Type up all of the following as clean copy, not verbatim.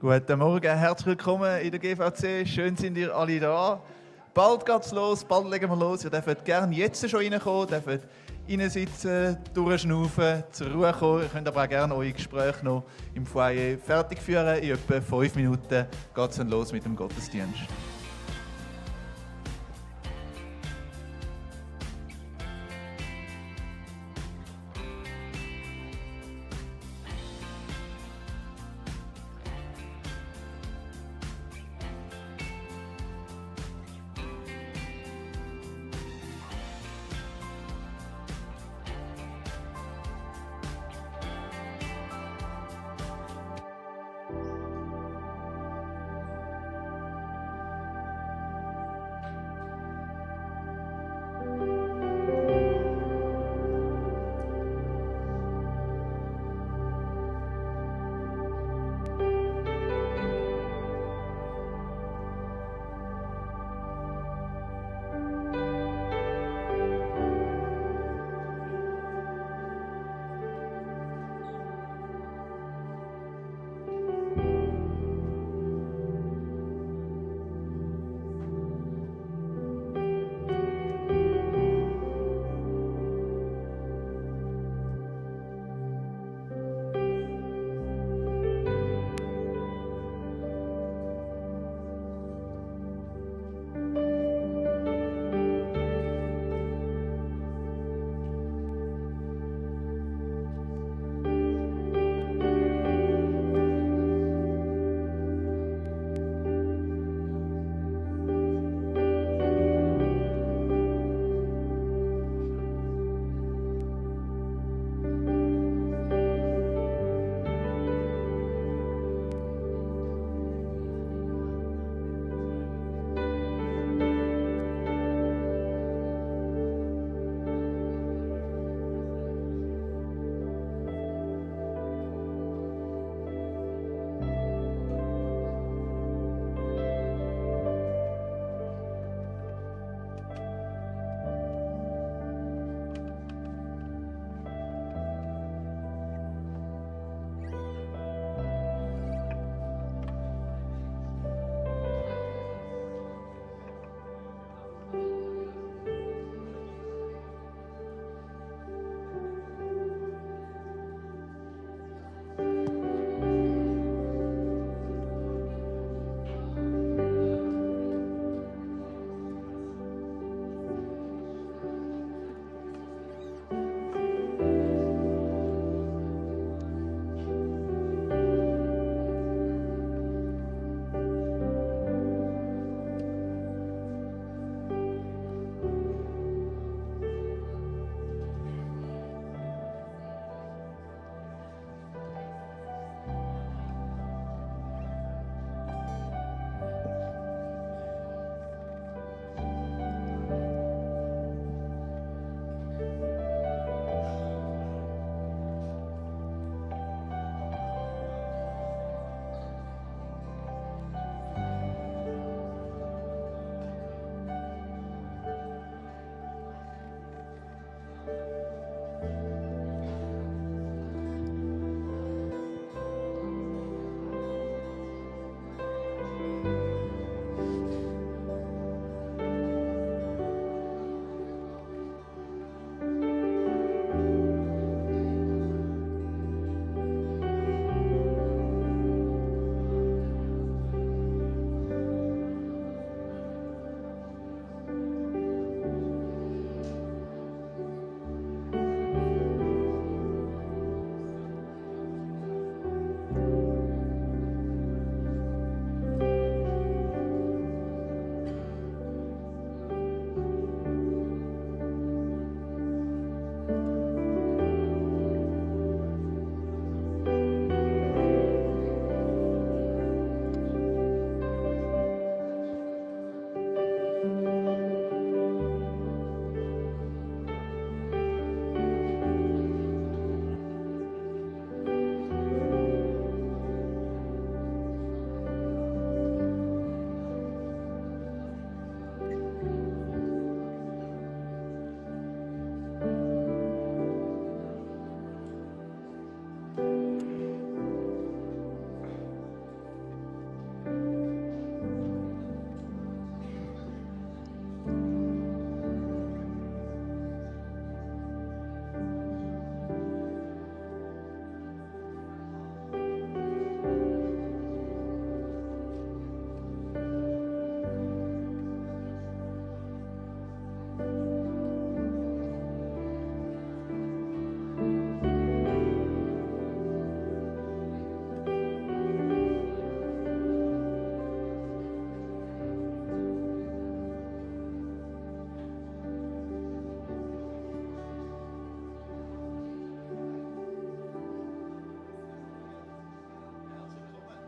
Guten Morgen, herzlich willkommen in der GVC. Schön sind ihr alle da. Bald geht's los, bald legen wir los. Ihr dürft gerne jetzt schon reinkommen, dürft reinsitzen, durchschnaufen, zur Ruhe kommen. Ihr könnt aber auch gerne eure Gespräche noch im Foyer fertig führen. In etwa 5 Minuten geht es dann los mit dem Gottesdienst.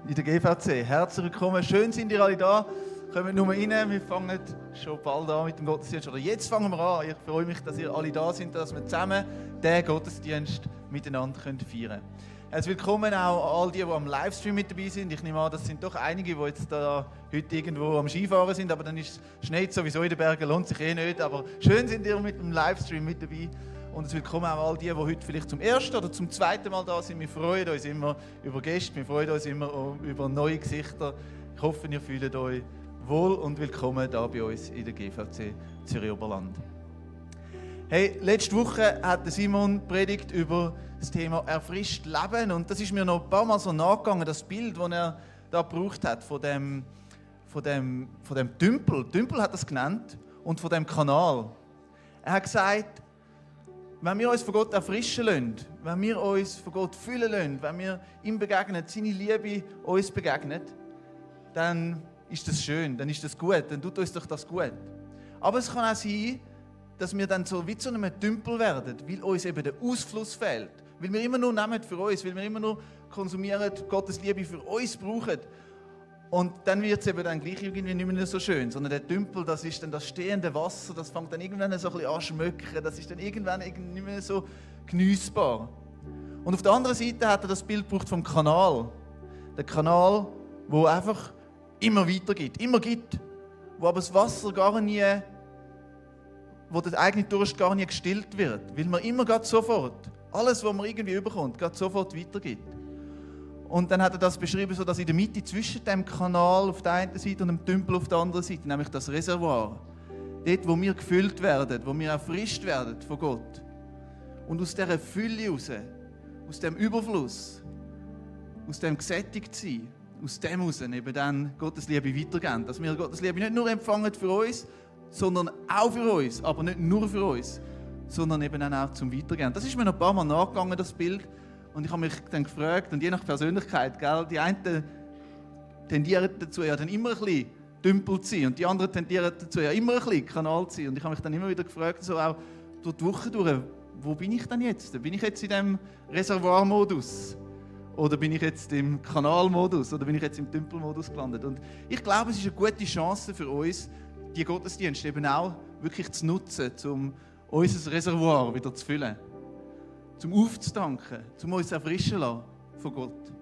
in der GVC. Herzlich willkommen, schön sind ihr alle da. Kommt nur rein, wir fangen schon bald an mit dem Gottesdienst. Oder jetzt fangen wir an. Ich freue mich, dass ihr alle da sind, dass wir zusammen den Gottesdienst miteinander feiern können. Herzlich willkommen auch an all die am Livestream mit dabei sind. Ich nehme an, das sind doch einige, die jetzt da heute irgendwo am Skifahren sind, aber dann ist Schnee sowieso in den Bergen, lohnt sich eh nicht. Aber schön sind ihr mit dem Livestream mit dabei. Und es willkommen auch all die heute vielleicht zum ersten oder zum zweiten Mal da sind. Wir freuen uns immer über Gäste, wir freuen uns immer über neue Gesichter. Ich hoffe, ihr fühlt euch wohl und willkommen hier bei uns in der GVC Zürich-Oberland. Hey, letzte Woche hat Simon predigt über das Thema erfrischt Leben und das ist mir noch ein paar Mal so nachgegangen, das Bild, das er da gebraucht hat von dem Tümpel. Tümpel hat er es genannt und von dem Kanal. Er hat gesagt, wenn wir uns von Gott erfrischen lassen, wenn wir uns von Gott füllen lassen, wenn wir ihm begegnen, seine Liebe uns begegnet, dann ist das schön, dann ist das gut, dann tut uns doch das gut. Aber es kann auch sein, dass wir dann so wie zu einem Tümpel werden, weil uns eben der Ausfluss fehlt. Weil wir immer nur nehmen für uns, weil wir immer nur konsumieren, Gottes Liebe für uns brauchen. Und dann wird es eben dann gleich irgendwie nicht mehr so schön, sondern der Tümpel, das ist dann das stehende Wasser, das fängt dann irgendwann so ein bisschen an schmöcken, das ist dann irgendwann nicht mehr so geniessbar. Und auf der anderen Seite hat er das Bild gebraucht vom Kanal. Der Kanal, wo einfach immer weitergeht, immer gibt, wo aber das Wasser gar nie, wo der eigene Durst gar nie gestillt wird, weil man immer gerade sofort, alles, was man irgendwie überkommt, gerade sofort weitergibt. Und dann hat er das beschrieben, so dass in der Mitte zwischen dem Kanal auf der einen Seite und dem Tümpel auf der anderen Seite, nämlich das Reservoir, dort, wo wir gefüllt werden, wo wir erfrischt werden von Gott. Und aus dieser Fülle raus, aus dem Überfluss, aus dem Gesättigtsein, aus dem heraus eben dann Gottes Liebe weitergeben. Dass wir Gottes Liebe nicht nur empfangen für uns, sondern auch für uns, aber nicht nur für uns, sondern eben auch zum Weitergeben. Das ist mir noch ein paar Mal nachgegangen, das Bild. Und ich habe mich dann gefragt, und je nach Persönlichkeit, gell, die einen tendieren dazu, ja dann immer ein bisschen Tümpel zu sein, und die anderen tendieren dazu, ja immer ein bisschen Kanal zu sein. Und ich habe mich dann immer wieder gefragt, so auch durch die Woche durch, wo bin ich denn jetzt? Bin ich jetzt in dem Reservoirmodus? Oder bin ich jetzt im Kanalmodus? Oder bin ich jetzt im Tümpelmodus gelandet? Und ich glaube, es ist eine gute Chance für uns, die Gottesdienste eben auch wirklich zu nutzen, um unser Reservoir wieder zu füllen. Zum aufzutanken, zum uns erfrischen lassen von Gott.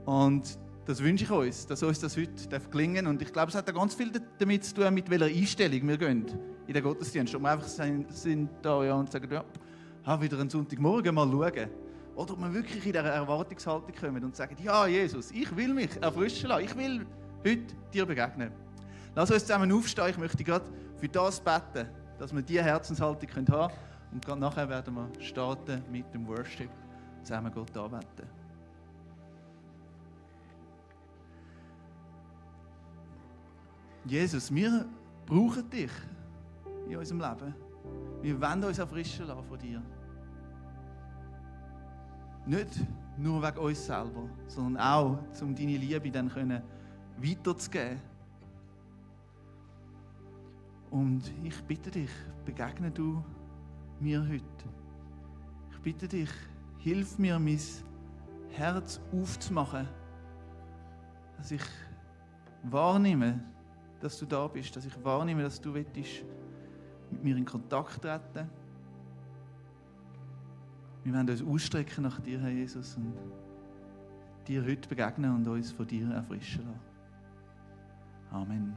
Und das wünsche ich uns, dass uns das heute gelingen darf. Und ich glaube, es hat auch ganz viel damit zu tun, mit welcher Einstellung wir gehen in den Gottesdienst. Ob wir einfach sind da ja, und sagen, ja, wieder einen Sonntagmorgen mal schauen. Oder ob wir wirklich in dieser Erwartungshaltung kommen und sagen, ja Jesus, ich will mich erfrischen lassen, ich will heute dir begegnen. Lass uns zusammen aufstehen, ich möchte gerade für das beten, dass wir diese Herzenshaltung haben können. Und gerade nachher werden wir starten mit dem Worship, zusammen Gott anbeten. Jesus, wir brauchen dich in unserem Leben. Wir wollen uns erfrischen lassen von dir. Nicht nur wegen uns selber, sondern auch, um deine Liebe dann weiterzugeben. Und ich bitte dich, begegne du mir heute. Ich bitte dich, hilf mir, mein Herz aufzumachen, dass ich wahrnehme, dass du da bist, dass ich wahrnehme, dass du mit mir in Kontakt treten. Wir wollen uns ausstrecken nach dir, Herr Jesus, und dir heute begegnen und uns von dir erfrischen lassen. Amen.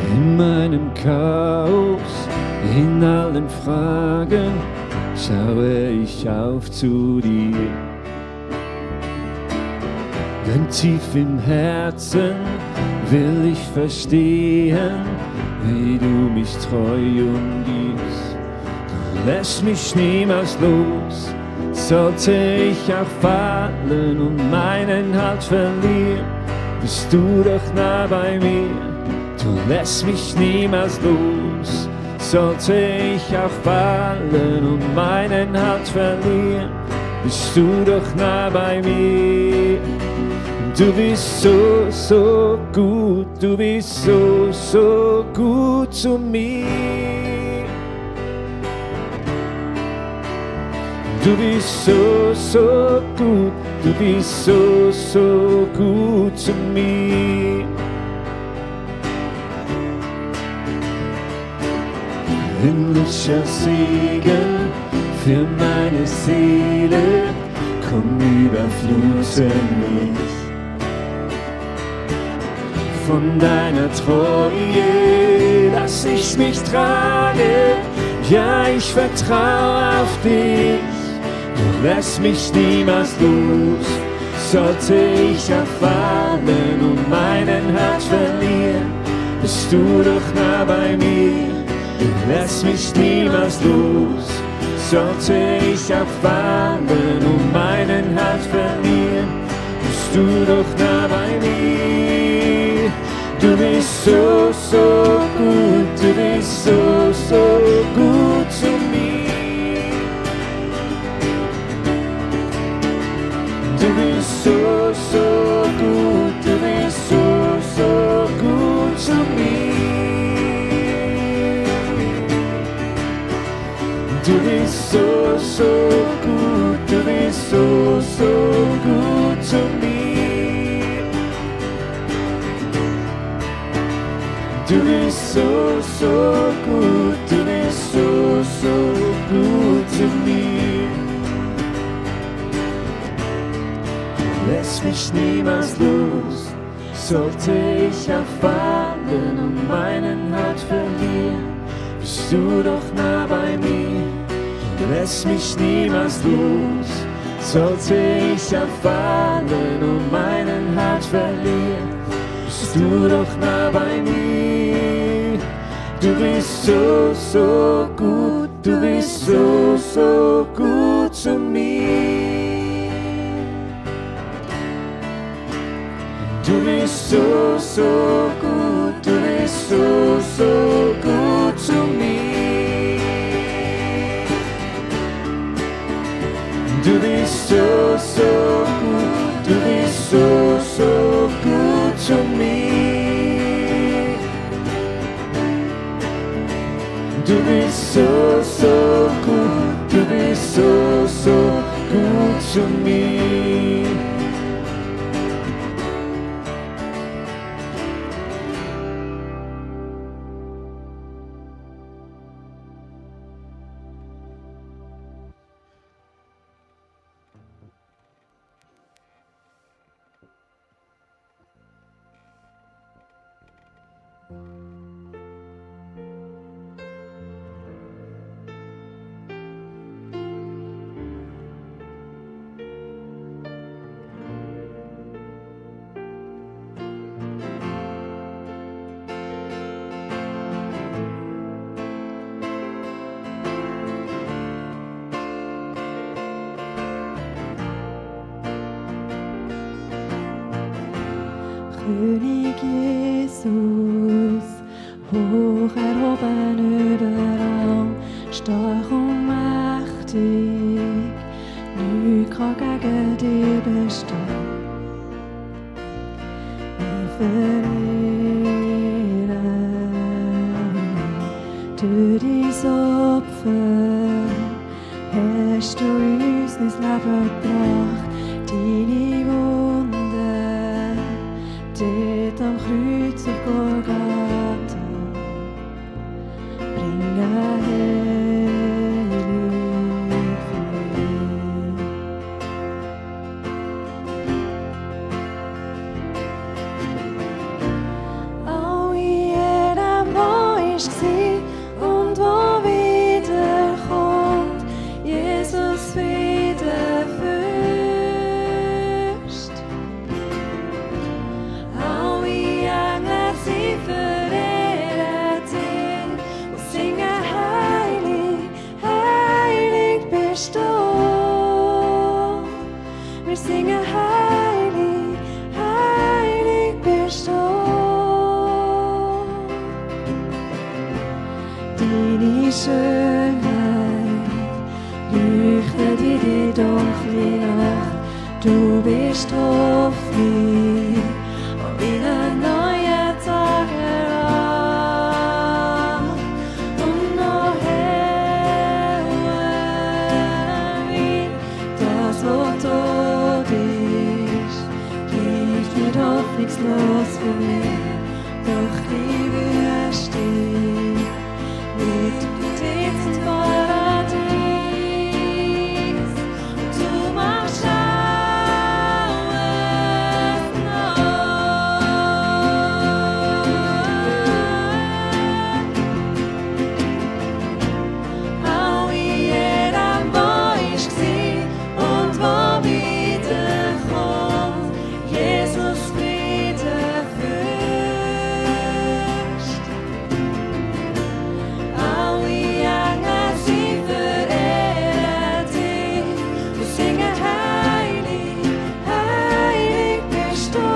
In meinem Chaos, in allen Fragen, schaue ich auf zu dir. Denn tief im Herzen will ich verstehen, wie du mich treu umgibst. Du lässt mich niemals los, sollte ich auch fallen und meinen Halt verlieren, bist du doch nah bei mir, du lässt mich niemals los. Sollte ich auch fallen und meinen Halt verlieren, bist du doch nah bei mir. Du bist so, so gut, du bist so, so gut zu mir. Du bist so, so gut, du bist so, so gut zu mir. Himmlischer Segen für meine Seele, komm überflute mich. Von deiner Treue lass ich mich tragen, ja, ich vertraue auf dich. Du lässt mich niemals los, sollte ich erfahren und meinen Halt verlieren, bist du doch nah bei mir. Du lässt mich niemals los, sollte ich erfahren und meinen Halt verlieren, bist du doch nah bei mir. Du bist so, so gut, du bist so, so gut zu mir. Du bist so, so gut, du bist so, so gut zu mir. Du bist so, so gut, du bist so, so gut zu mir. Du bist so, so gut, du bist so, so gut zu mir. Lässt mich niemals los, sollte ich erfahren und meinen Halt verlieren, bist du doch nah bei mir. Du lässt mich niemals los, sollte ich erfahren und meinen Halt verlieren, bist du doch nah bei mir. Du bist so, so gut, du bist so, so gut zu mir. Du bist so, so gut, du bist so, so gut zu mir. Du bist so, so gut, du bist so, so gut zu mir. Du bist so, so gut, du bist so, so gut zu mir. König Jesus, hoch erhoben überall, stark und mächtig, nichts kann gegen dich bestehen. Wir verehren durch dein Opfer, hast du uns ins Leben gebracht, deine Wunden, dort am Kreuz auf Golgatha, bringen Heilung für mich. Auch in jedem, wo ich war und wo wiederkommt, Jesus wieder für hoffnungslos für mich, doch die Wüste wird dir zum Paradies. Du machst alles neu. Auch in jedem, wo ich war und wo wiederkommt, Jesus Frieden fürst. Alle Engel, sie verehren dich und singen heilig, heilig bist du.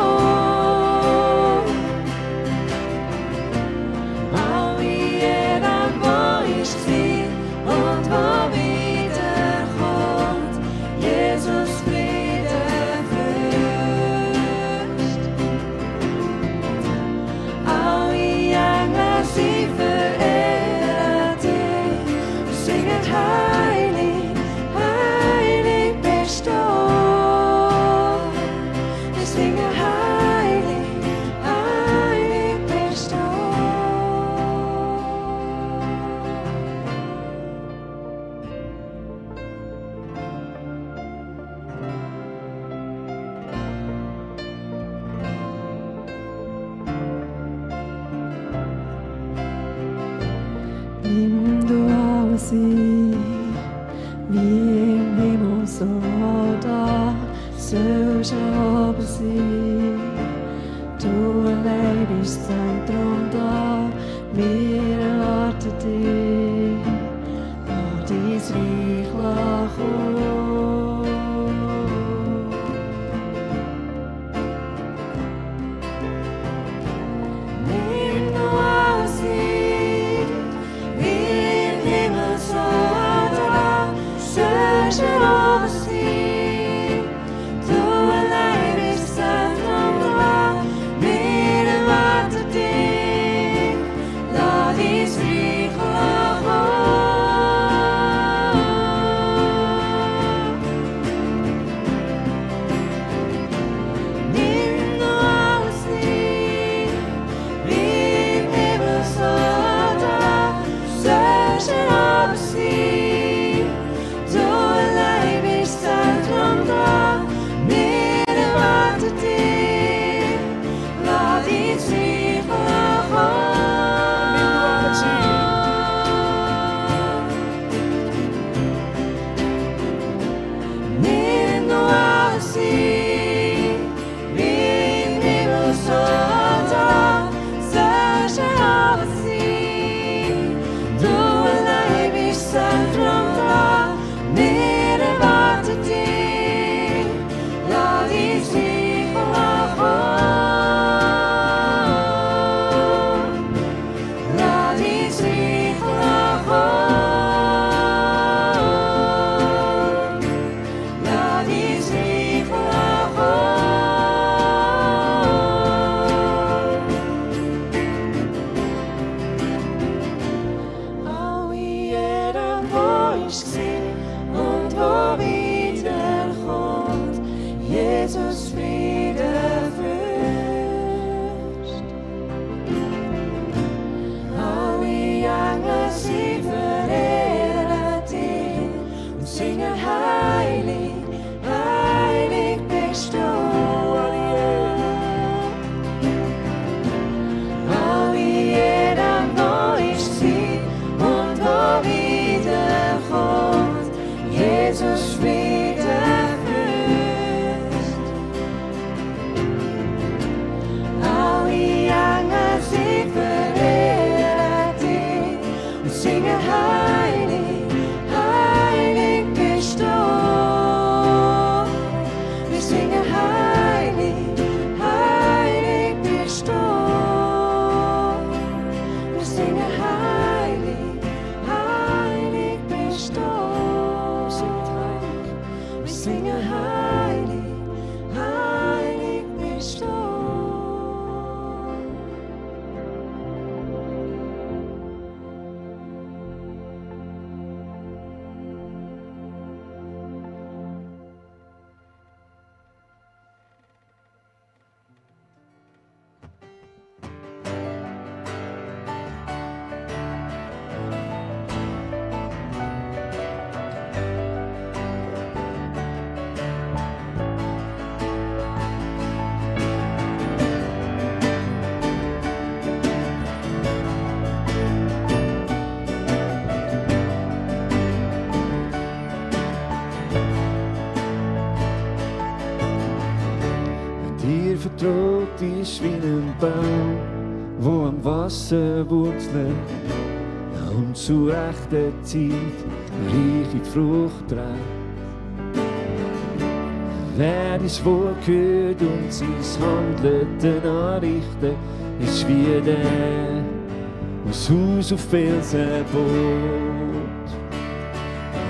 Auch in jedem, wo ich war und wo wiederkommt, Jesus Frieden fürst. Alle Engel, sie verehren dich und singen heilig, heilig bist du. Wir singen heilig, heilig bist du. Nimm du alles in, wie im Himmel so da, sollst erhoben sein. Du allein bist Zentrum da, wir erwarten dich, lass dein Reich kommen. Nimm du alles in, wie im Himmel so da, sollst erhoben sein. Du allein bist Zentrum da, wir erwarten dich, lass dein Reich kommen. Nimm du alles in, wie im Himmel so da, sollst erhoben sein. Du allein bist Zentrum da, wir erwarten dich, lass dein Reich kommen. Nimm du alles in, wie im Himmel so da, sollst erhoben sein. Du allein bist Zentrum da, wir erwarten dich, lass dein Reich kommen. Lass dein Reich kommen. Lass dein Reich kommen. Auch in jedem, wo ich war und wo wiederkommt, Jesus Frieden fürst. Alle Engel, sie verehren dich und singen heilig, heilig bist du. Auch in jedem, wo ich war und wo wiederkommt, Jesus Frieden fürst. Alle Engel, sie verehren dich und singen heilig, heilig bist du. vertraut ist wie ein Baum, wo am Wasser wurzelt und zu rechter Zeit reiche Frucht trägt. Wer das Wort hört und sein Handeln anrichten, ist wie der, der das Haus auf Felsen baut.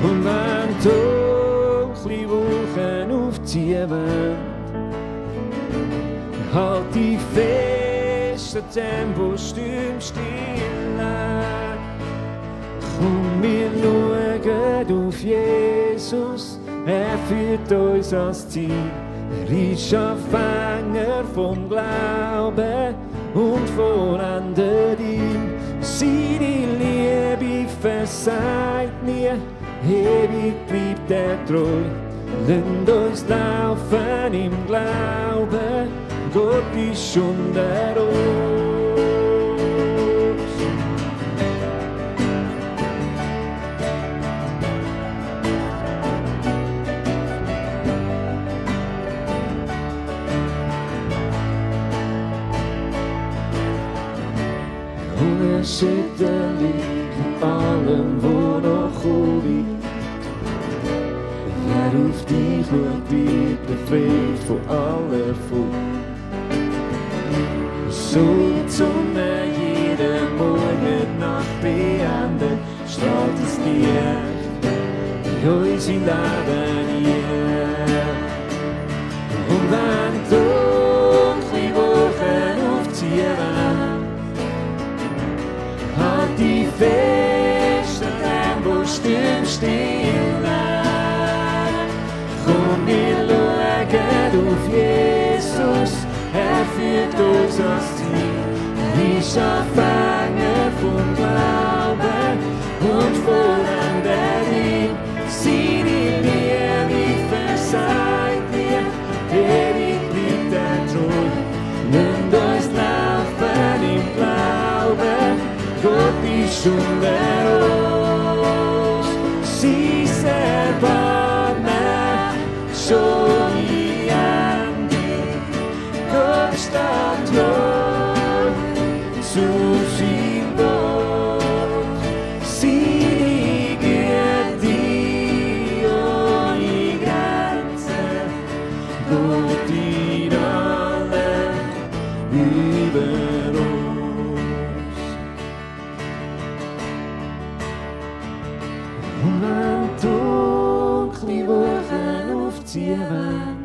Und wenn dunkle Wolken aufziehen wollen, halt dich fest an dem, wo Sturm still lag. Komm, wir schauen auf Jesus, er führt uns ans Ziel. Er ist Anfänger vom Glauben und vollendet ihn. Seine Liebe versagt nie, ewig bleibt er treu. Lasst uns laufen im Glauben, Gott ist unter uns. Unerschütterlich in allem, wo noch kommt. Wer auf dich schaut, bleibt befreit von aller Furcht. So die Sonne jeden Morgen Nacht beendet, strahlt das Licht in unser Leben hier. Und wenn dunkle Wolken aufziehen, halt dich fest an dem, wo Sturm still lag. Komm, wir schauen auf Jesus, er führt uns ans Ziel. Er ist Anfänger vom Glauben und vollendet ihn. Seine Liebe versagt nie, ewig bleibt er treu. Lasst uns laufen im Glauben, Gott ist unter uns. Sein Erbarmen schon in Ende, Gott steht treu zu seinem Wort. Seine Güte ohne Grenzen, Gott in allem über uns. Und wenn dunkle Wolken aufziehen wollen,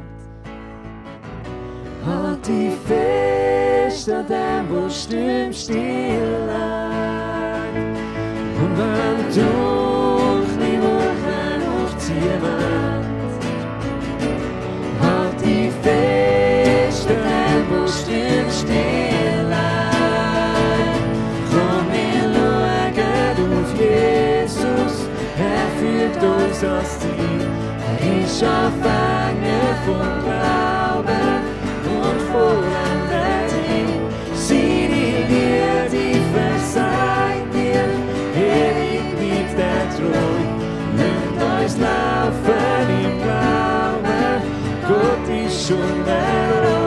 halt dich fest an dem, wo Sturm still lag. Und wenn dunkle Wolken aufziehen wollen, halt dich fest an dem, wo Sturm still lag. Komm, wir schauen auf Jesus, er führt uns ans Ziel. Er ist Anfänger vom Glauben und vollendet ihn. Seine Liebe versagt nie, ewig bleibt er treu. Lasst uns laufen im Glauben, Gott ist unter uns.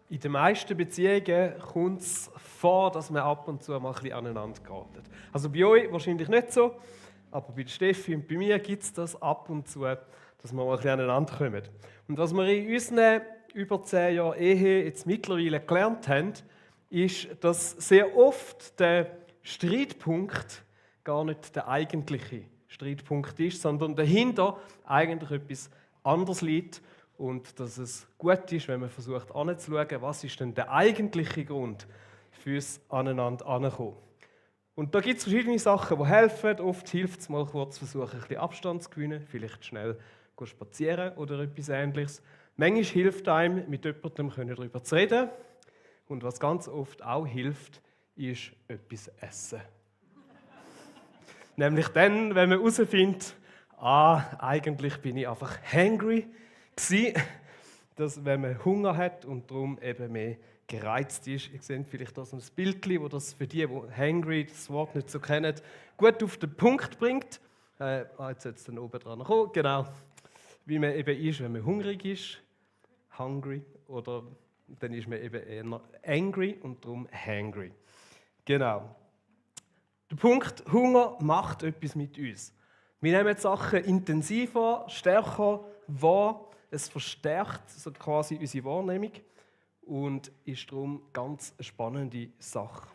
In den meisten Beziehungen kommt es vor, dass man ab und zu mal ein bisschen aneinander geraten. Also bei euch wahrscheinlich nicht so, aber bei Steffi und bei mir gibt es das ab und zu, dass wir mal ein bisschen aneinander kommen. Und was wir in unseren über 10 Jahren Ehe jetzt mittlerweile gelernt haben, ist, dass sehr oft der Streitpunkt gar nicht der eigentliche Streitpunkt ist, sondern dahinter eigentlich etwas anderes liegt. und dass es gut ist, wenn man versucht anzuschauen, was ist denn der eigentliche Grund fürs Aneinander ankommen. Und da gibt es verschiedene Sachen, die helfen. Oft hilft es mal kurz versuchen, ein bisschen Abstand zu gewinnen, vielleicht schnell spazieren oder etwas Ähnliches. Manchmal hilft einem, mit jemandem darüber zu reden. Und was ganz oft auch hilft, ist etwas essen. Nämlich dann, wenn man herausfindet, eigentlich bin ich einfach hangry gewesen, dass wenn man Hunger hat und darum eben mehr gereizt ist. Ihr seht vielleicht da so ein Bild, wo das für die hangry, das Wort nicht so kennen, gut auf den Punkt bringt. Jetzt soll es dann oben dran kommen, genau. Wie man eben ist, wenn man hungrig ist, hungry, oder dann ist man eben eher angry und darum hangry. Genau. Der Punkt, Hunger macht etwas mit uns. Wir nehmen die Sachen intensiver, stärker wahr. Es verstärkt so quasi unsere Wahrnehmung und ist darum ganz eine spannende Sache.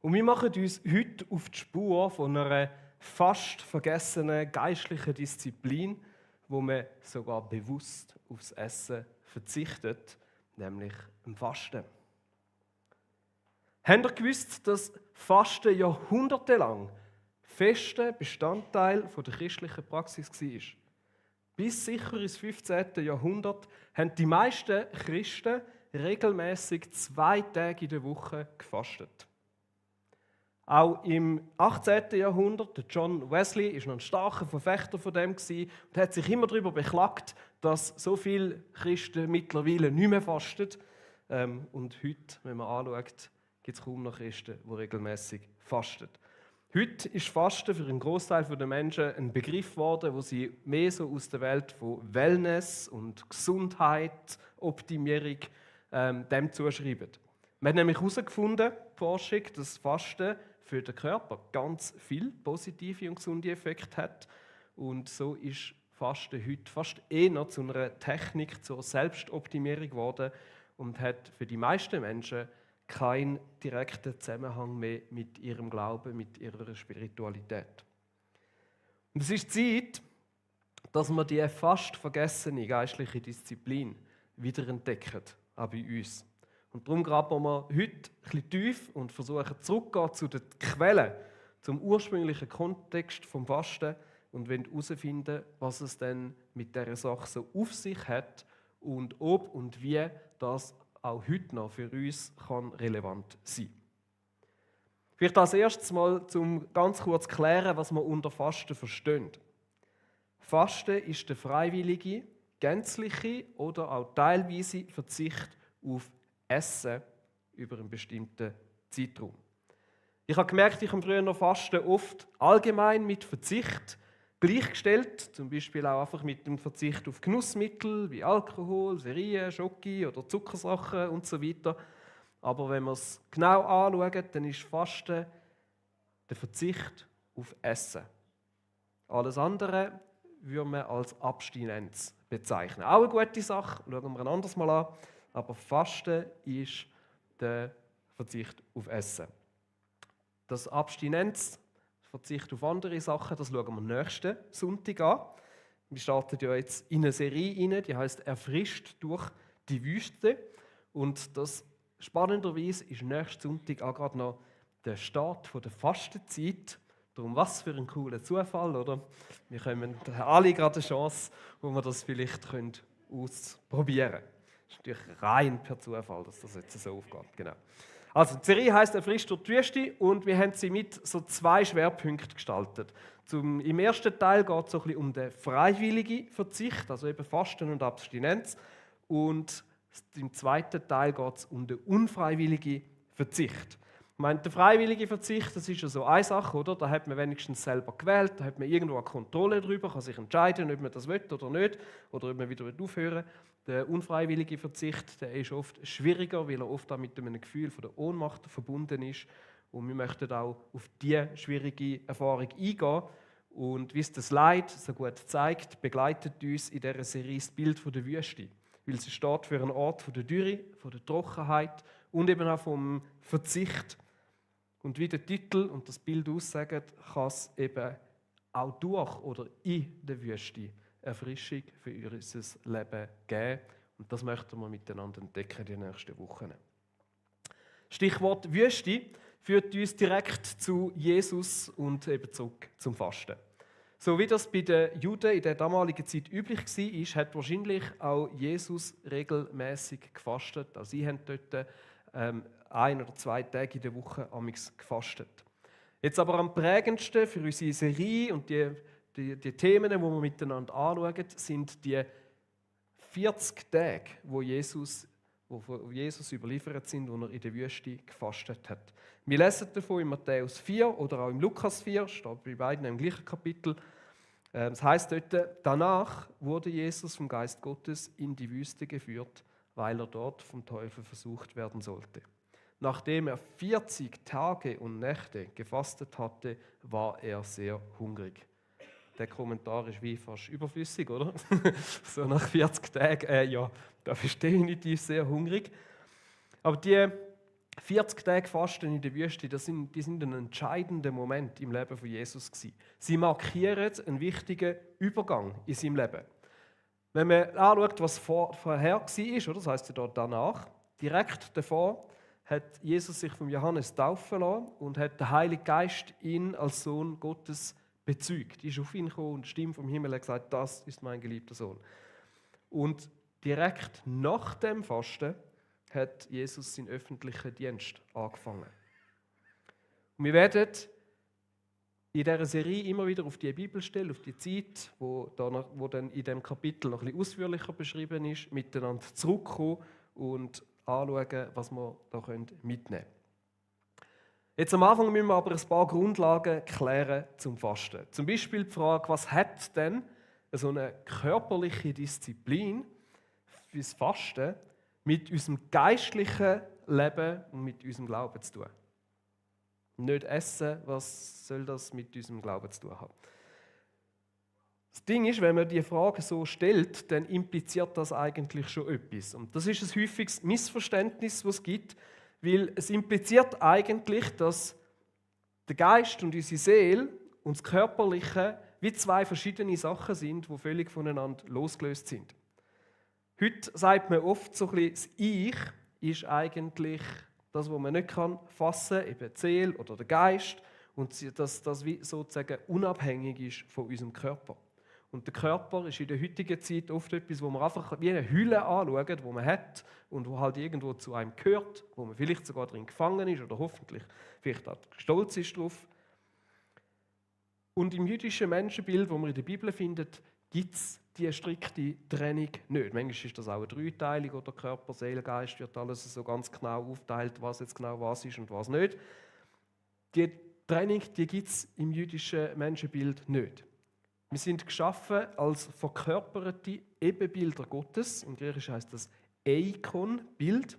Und wir machen uns heute auf die Spur von einer fast vergessenen geistlichen Disziplin, wo man sogar bewusst aufs Essen verzichtet, nämlich im Fasten. Habt ihr gewusst, dass Fasten jahrhundertelang fester Bestandteil der christlichen Praxis war? Bis sicher ins 15. Jahrhundert haben die meisten Christen regelmäßig 2 Tage in der Woche gefastet. Auch im 18. Jahrhundert, der John Wesley war noch ein starker Verfechter von dem und hat sich immer darüber beklagt, dass so viele Christen mittlerweile nicht mehr fasten. Und heute, wenn man anschaut, gibt es kaum noch Christen, die regelmäßig fasten. Heute ist Fasten für einen Großteil der Menschen ein Begriff geworden, wo sie mehr so aus der Welt von Wellness und Gesundheit, Optimierung dem zuschreiben. Man hat nämlich herausgefunden, die Forschung, dass Fasten für den Körper ganz viele positive und gesunde Effekte hat. Und so ist Fasten heute fast eher zu einer Technik zur Selbstoptimierung geworden und hat für die meisten Menschen keinen direkten Zusammenhang mehr mit ihrem Glauben, mit ihrer Spiritualität. Und es ist Zeit, dass wir die fast vergessene geistliche Disziplin wiederentdecken, auch bei uns. Und darum graben wir heute ein bisschen tief und versuchen zurückzugehen zu den Quellen, zum ursprünglichen Kontext vom Fasten und wollen herausfinden, was es denn mit dieser Sache so auf sich hat und ob und wie das auch heute noch für uns kann relevant sein. Vielleicht als erstes mal, um ganz kurz zu klären, was wir unter Fasten verstehen. Fasten ist der freiwillige, gänzliche oder auch teilweise Verzicht auf Essen über einen bestimmten Zeitraum. Ich habe gemerkt, ich habe früher noch Fasten oft allgemein mit Verzicht gleichgestellt, zum Beispiel auch einfach mit dem Verzicht auf Genussmittel wie Alkohol, Serien, Schoki oder Zuckersachen und so weiter. Aber wenn wir es genau anschauen, dann ist Fasten der Verzicht auf Essen. Alles andere würde man als Abstinenz bezeichnen. Auch eine gute Sache, schauen wir ein anderes Mal an. Aber Fasten ist der Verzicht auf Essen. Das Abstinenz, Verzicht auf andere Sachen, das schauen wir nächsten Sonntag an. Wir starten ja jetzt in eine Serie rein, die heißt «Erfrischt durch die Wüste». Und das spannenderweise ist nächsten Sonntag auch gerade noch der Start der Fastenzeit. Darum, was für ein cooler Zufall, oder? Wir haben alle gerade eine Chance, wo wir das vielleicht ausprobieren können. Das ist natürlich rein per Zufall, dass das jetzt so aufgeht. Genau. Also, die Serie heisst «Erfrischt durch die Wüste» und wir haben sie mit so 2 Schwerpunkten gestaltet. Im ersten Teil geht es so ein bisschen um den freiwilligen Verzicht, also eben Fasten und Abstinenz. Und im zweiten Teil geht es um den unfreiwilligen Verzicht. Ich meine, der freiwillige Verzicht, das ist ja so eine Sache, oder? Da hat man wenigstens selber gewählt, da hat man irgendwo eine Kontrolle darüber, kann sich entscheiden, ob man das will oder nicht, oder ob man wieder aufhören will. Der unfreiwillige Verzicht, der ist oft schwieriger, weil er oft auch mit einem Gefühl von der Ohnmacht verbunden ist. Und wir möchten auch auf diese schwierige Erfahrung eingehen. Und wie es das Leid so gut zeigt, begleitet uns in dieser Serie das Bild von der Wüste. Weil sie steht für einen Ort von der Dürre, von der Trockenheit und eben auch vom Verzicht. Und wie der Titel und das Bild aussagen, kann es eben auch durch oder in der Wüste Erfrischung für unser Leben geben. Und das möchten wir miteinander entdecken in den nächsten Wochen. Stichwort Wüste führt uns direkt zu Jesus und eben zurück zum Fasten. So wie das bei den Juden in der damaligen Zeit üblich war, hat wahrscheinlich auch Jesus regelmäßig gefastet. Also sie haben dort 1 oder 2 Tage in der Woche gefastet. Jetzt aber am prägendsten für unsere Serie und die Themen, die wir miteinander anschauen, sind die 40 Tage, wo von Jesus überliefert sind, wo er in der Wüste gefastet hat. Wir lesen davon in Matthäus 4 oder auch im Lukas 4, steht bei beiden im gleichen Kapitel. Es heißt dort, danach wurde Jesus vom Geist Gottes in die Wüste geführt, weil er dort vom Teufel versucht werden sollte. Nachdem er 40 Tage und Nächte gefastet hatte, war er sehr hungrig. Der Kommentar ist wie fast überflüssig, oder? So nach 40 Tagen, ja, da bist du definitiv sehr hungrig. Aber die 40 Tage Fasten in der Wüste, die sind ein entscheidender Moment im Leben von Jesus gewesen. Sie markieren einen wichtigen Übergang in seinem Leben. Wenn man anschaut, was vorher war, das heisst ja dort danach, direkt davor hat Jesus sich von Johannes taufen lassen und hat der Heilige Geist ihn als Sohn Gottes bezeugt. Er ist auf ihn gekommen und die Stimme vom Himmel hat gesagt, das ist mein geliebter Sohn. Und direkt nach dem Fasten hat Jesus seinen öffentlichen Dienst angefangen. Und wir werden in dieser Serie immer wieder auf die Bibelstelle, auf die Zeit, wo dann in diesem Kapitel noch ein bisschen ausführlicher beschrieben ist, miteinander zurückkommen und anschauen, was wir da mitnehmen können. Jetzt am Anfang müssen wir aber ein paar Grundlagen klären zum Fasten. Zum Beispiel die Frage, was hat denn so eine körperliche Disziplin fürs Fasten mit unserem geistlichen Leben und mit unserem Glauben zu tun? Nicht essen, was soll das mit unserem Glauben zu tun haben? Das Ding ist, wenn man die Frage so stellt, dann impliziert das eigentlich schon etwas. Und das ist ein häufiges Missverständnis, das es gibt, weil es impliziert eigentlich, dass der Geist und unsere Seele und das Körperliche wie 2 verschiedene Sachen sind, die völlig voneinander losgelöst sind. Heute sagt man oft so ein bisschen, das Ich ist eigentlich das, was man nicht fassen kann, eben die Seele oder der Geist, und dass das wie sozusagen unabhängig ist von unserem Körper. Und der Körper ist in der heutigen Zeit oft etwas, wo man einfach wie eine Hülle anschaut, die man hat und wo halt irgendwo zu einem gehört, wo man vielleicht sogar drin gefangen ist oder hoffentlich vielleicht auch stolz ist drauf. Und im jüdischen Menschenbild, das man in der Bibel findet, gibt es diese strikte Trennung nicht. Manchmal ist das auch eine Dreiteilung oder Körper, Seele, Geist, wird alles so ganz genau aufgeteilt, was jetzt genau was ist und was nicht. Die Trennung gibt es im jüdischen Menschenbild nicht. Wir sind geschaffen als verkörperte Ebenbilder Gottes. Im Griechischen heißt das Eikon-Bild.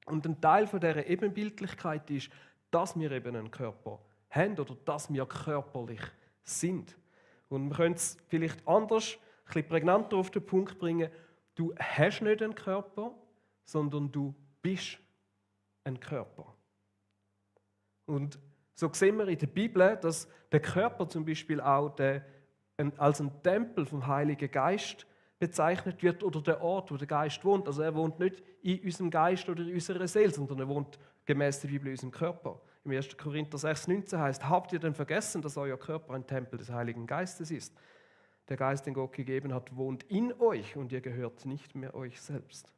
Und ein Teil von dieser Ebenbildlichkeit ist, dass wir eben einen Körper haben oder dass wir körperlich sind. Und wir können es vielleicht anders, ein bisschen prägnanter auf den Punkt bringen. Du hast nicht einen Körper, sondern du bist ein Körper. Und so sehen wir in der Bibel, dass der Körper zum Beispiel auch als ein Tempel vom Heiligen Geist bezeichnet wird oder der Ort, wo der Geist wohnt. Also er wohnt nicht in unserem Geist oder in unserer Seele, sondern er wohnt gemäß der Bibel in unserem Körper. Im 1. Korinther 6,19 heißt: Habt ihr denn vergessen, dass euer Körper ein Tempel des Heiligen Geistes ist? Der Geist, den Gott gegeben hat, wohnt in euch und ihr gehört nicht mehr euch selbst.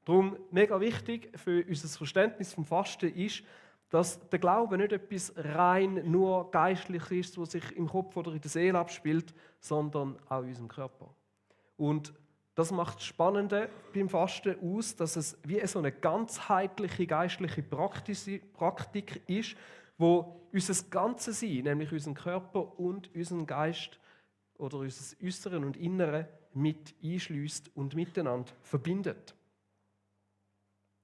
Darum mega wichtig für unser Verständnis vom Fasten ist, dass der Glaube nicht etwas rein nur Geistliches ist, was sich im Kopf oder in der Seele abspielt, sondern auch in unserem Körper. Und das macht das Spannende beim Fasten aus, dass es wie so eine ganzheitliche geistliche Praktik ist, wo unser ganzes Sein, nämlich unseren Körper und unseren Geist oder unser Äußeren und Innere mit einschließt und miteinander verbindet.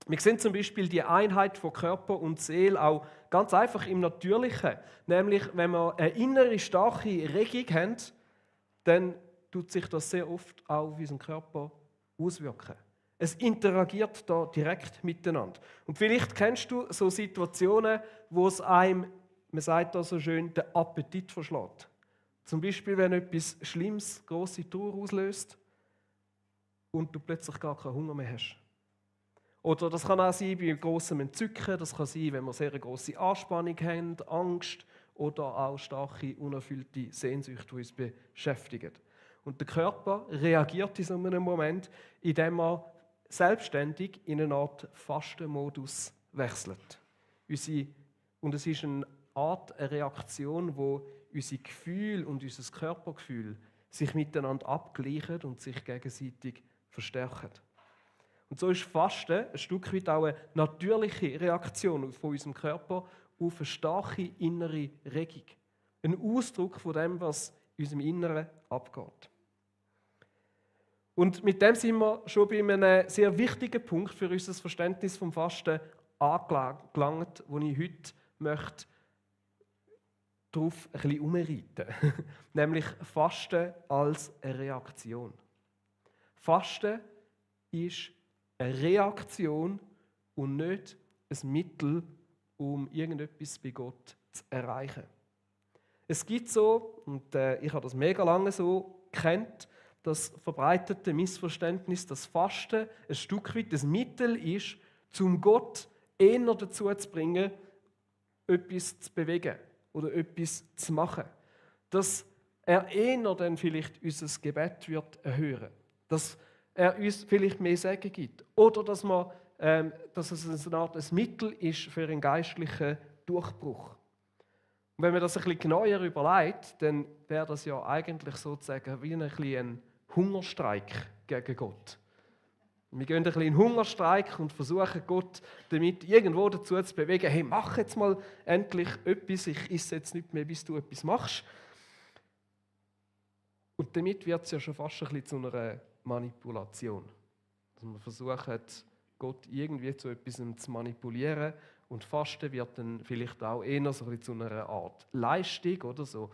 Wir sehen zum Beispiel die Einheit von Körper und Seele auch ganz einfach im Natürlichen. Nämlich, wenn wir eine innere starke Regung haben, dann tut sich das sehr oft auch auf unseren Körper auswirken. Es interagiert da direkt miteinander. Und vielleicht kennst du so Situationen, wo es einem, man sagt da so schön, den Appetit verschlägt. Zum Beispiel, wenn etwas Schlimmes, grosse Trauer auslöst und du plötzlich gar keinen Hunger mehr hast. Oder das kann auch sein bei grossem Entzücken, das kann sein, wenn wir sehr eine grosse Anspannung haben, Angst oder auch starke, unerfüllte Sehnsüchte, die uns beschäftigen. Und der Körper reagiert in so einem Moment, indem er selbstständig in eine Art Fastenmodus wechselt. Und es ist eine Reaktion, wo unsere Gefühle und unser Körpergefühl sich miteinander abgleichen und sich gegenseitig verstärken. Und so ist Fasten ein Stück weit auch eine natürliche Reaktion von unserem Körper auf eine starke innere Regung. Ein Ausdruck von dem, was in unserem Inneren abgeht. Und mit dem sind wir schon bei einem sehr wichtigen Punkt für unser Verständnis vom Fasten angelangt, wo ich heute möchte darauf ein bisschen umreiten. Nämlich Fasten als eine Reaktion. Fasten ist eine Reaktion und nicht ein Mittel, um irgendetwas bei Gott zu erreichen. Es gibt so, und ich habe das mega lange so gekannt, das verbreitete Missverständnis, dass Fasten ein Stück weit ein Mittel ist, um Gott eher dazu zu bringen, etwas zu bewegen oder etwas zu machen. Dass er eher dann vielleicht unser Gebet wird erhören. Dass er uns vielleicht mehr Segen gibt. Oder dass es eine Art ein Mittel ist für einen geistlichen Durchbruch. Und wenn man das ein bisschen genauer überlegt, dann wäre das ja eigentlich sozusagen wie ein Hungerstreik gegen Gott. Wir gehen ein bisschen in Hungerstreik und versuchen Gott damit irgendwo dazu zu bewegen, hey, mach jetzt mal endlich etwas, ich esse jetzt nicht mehr, bis du etwas machst. Und damit wird es ja schon fast ein bisschen zu einer Manipulation. Also wir versuchen, Gott irgendwie zu etwas zu manipulieren und Fasten wird dann vielleicht auch eher so ein bisschen zu einer Art Leistung oder so.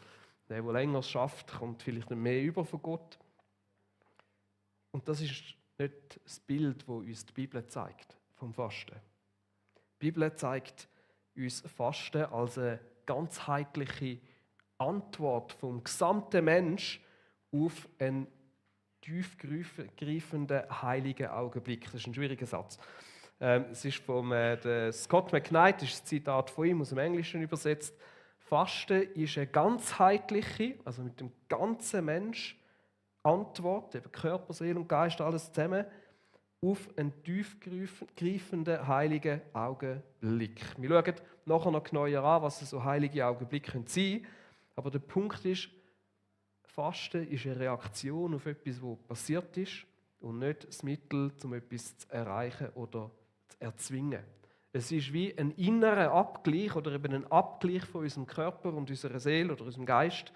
Der länger schafft, kommt vielleicht mehr über von Gott. Und das ist nicht das Bild, das uns die Bibel zeigt vom Fasten. Die Bibel zeigt uns Fasten als eine ganzheitliche Antwort vom gesamten Mensch auf einen tiefgreifenden heiligen Augenblick. Das ist ein schwieriger Satz. Es ist von Scott McKnight, das ist ein Zitat von ihm aus dem Englischen übersetzt. Fasten ist eine ganzheitliche, also mit dem ganzen Mensch, Antwort, eben Körper, Seele und Geist, alles zusammen, auf einen tiefgreifenden heiligen Augenblick. Wir schauen nachher noch genauer an, was so heilige Augenblicke sein können. Aber der Punkt ist, Fasten ist eine Reaktion auf etwas, was passiert ist und nicht das Mittel, um etwas zu erreichen oder zu erzwingen. Es ist wie ein innerer Abgleich oder eben ein Abgleich von unserem Körper und unserer Seele oder unserem Geist,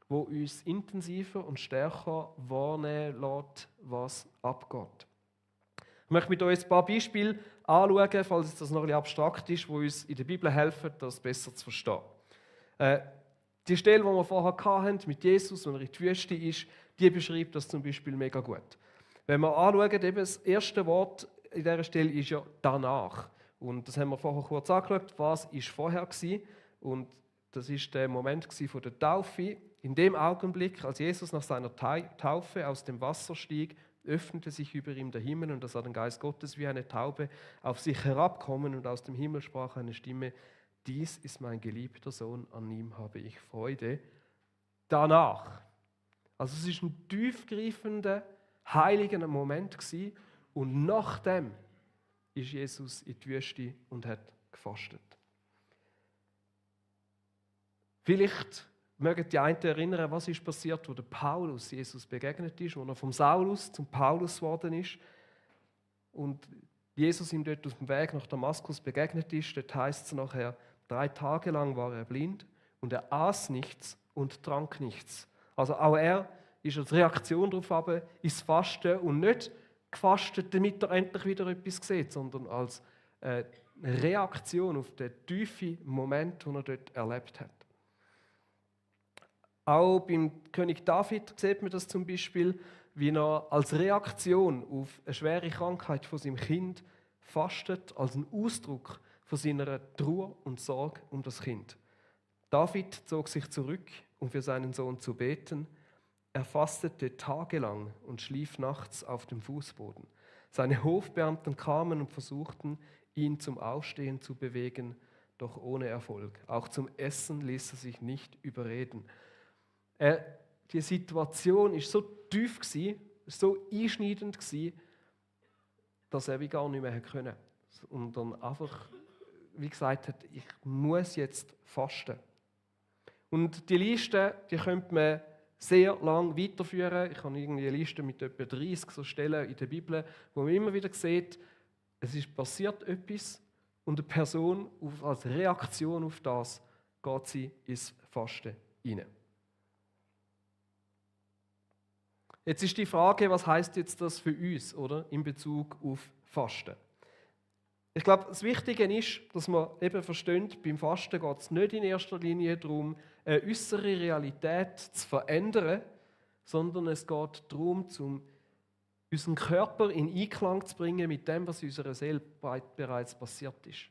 wo uns intensiver und stärker wahrnehmen lässt, was abgeht. Ich möchte mit euch ein paar Beispiele anschauen, falls das noch ein bisschen abstrakt ist, die uns in der Bibel helfen, das besser zu verstehen. Die Stelle, die wir vorher hatten, mit Jesus, wenn er in die Wüste ist, die beschreibt das zum Beispiel mega gut. Wenn wir anschauen, eben das erste Wort in dieser Stelle ist ja «danach». Und das haben wir vorher kurz angeschaut, was war vorher gewesen. Und das war der Moment von der Taufe. In dem Augenblick, als Jesus nach seiner Taufe aus dem Wasser stieg, öffnete sich über ihm der Himmel und er sah den Geist Gottes wie eine Taube auf sich herabkommen und aus dem Himmel sprach eine Stimme: Dies ist mein geliebter Sohn, an ihm habe ich Freude. Danach. Also es war ein tiefgreifender, heiliger Moment gewesen, und nachdem ist Jesus in die Wüste und hat gefastet. Vielleicht mögen die einen erinnern, was ist passiert, wo der Paulus Jesus begegnet ist, wo er vom Saulus zum Paulus geworden ist und Jesus ihm dort auf dem Weg nach Damaskus begegnet ist. Dort heisst es nachher, 3 Tage lang war er blind und er aß nichts und trank nichts. Also auch er ist als Reaktion darauf ins Fasten und nicht gefastet, damit er endlich wieder etwas sieht, sondern als Reaktion auf den tiefen Moment, den er dort erlebt hat. Auch beim König David sieht man das zum Beispiel, wie er als Reaktion auf eine schwere Krankheit von seinem Kind fastet, als ein Ausdruck von seiner Trauer und Sorge um das Kind. David zog sich zurück, um für seinen Sohn zu beten. Er fastete tagelang und schlief nachts auf dem Fußboden. Seine Hofbeamten kamen und versuchten, ihn zum Aufstehen zu bewegen, doch ohne Erfolg. Auch zum Essen ließ er sich nicht überreden. Die Situation ist so tief gewesen, so einschneidend gewesen, dass er wie gar nicht mehr können. Und dann einfach, wie gesagt hat, ich muss jetzt fasten. Und die Liste, die könnte man sehr lang weiterführen. Ich habe irgendwie eine Liste mit etwa 30 so Stellen in der Bibel, wo man immer wieder sieht, es ist passiert etwas und eine Person als Reaktion auf das geht sie ins Fasten hinein. Jetzt ist die Frage, was heißt jetzt das für uns, oder, in Bezug auf Fasten? Ich glaube, das Wichtige ist, dass man eben versteht, beim Fasten geht es nicht in erster Linie darum, eine äußere Realität zu verändern, sondern es geht darum, unseren Körper in Einklang zu bringen mit dem, was in unserer Seele bereits passiert ist.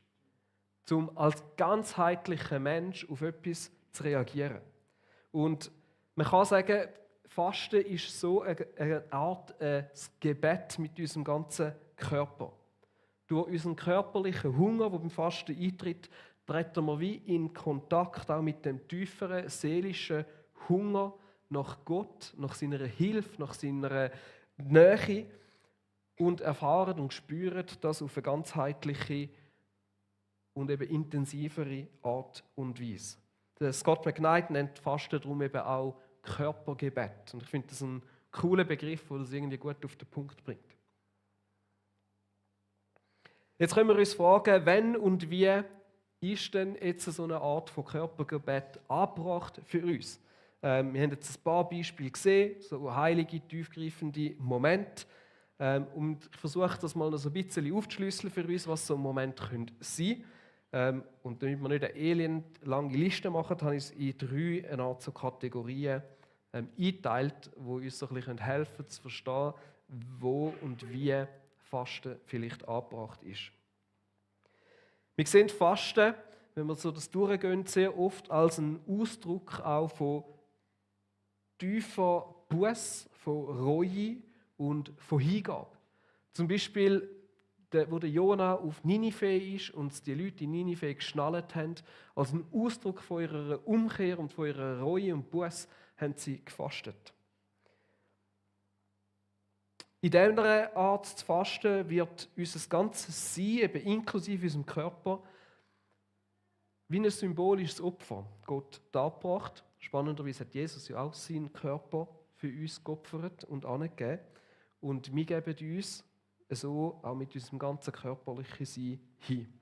Um als ganzheitlicher Mensch auf etwas zu reagieren. Und man kann sagen, Fasten ist so eine Art Gebet mit unserem ganzen Körper. Durch unseren körperlichen Hunger, der beim Fasten eintritt, treten wir wie in Kontakt auch mit dem tieferen seelischen Hunger nach Gott, nach seiner Hilfe, nach seiner Nähe und erfahren und spüren das auf eine ganzheitliche und eben intensivere Art und Weise. Der Scott McKnight nennt Fasten darum eben auch Körpergebet. Und ich finde das ein cooler Begriff, der das irgendwie gut auf den Punkt bringt. Jetzt können wir uns fragen, wenn und wie ist denn jetzt so eine Art von Körpergebet angebracht für uns? Wir haben jetzt ein paar Beispiele gesehen, so heilige, tiefgreifende Momente. Und ich versuche das mal noch so ein bisschen aufzuschlüsseln für uns, was so Momente sein können. Und damit wir nicht eine elendlange Liste machen, habe ich es in 3 eine Art so Kategorien eingeteilt, die uns so ein bisschen helfen können, zu verstehen, wo und wie Fasten vielleicht angebracht ist. Wir sehen Fasten, wenn wir so das durchgehen, sehr oft als einen Ausdruck auch von tiefer Buß, von Reue und von Hingabe. Zum Beispiel, wo der Jona auf Ninive ist und die Leute in Ninive geschnallt haben, als einen Ausdruck von ihrer Umkehr und von ihrer Reue und Buß haben sie gefastet. In dieser Art zu fasten wird unser ganzes Sein, eben inklusive unserem Körper, wie ein symbolisches Opfer Gott dargebracht. Spannenderweise hat Jesus ja auch seinen Körper für uns geopfert und angegeben. Und wir geben uns so auch mit unserem ganzen körperlichen Sein hin.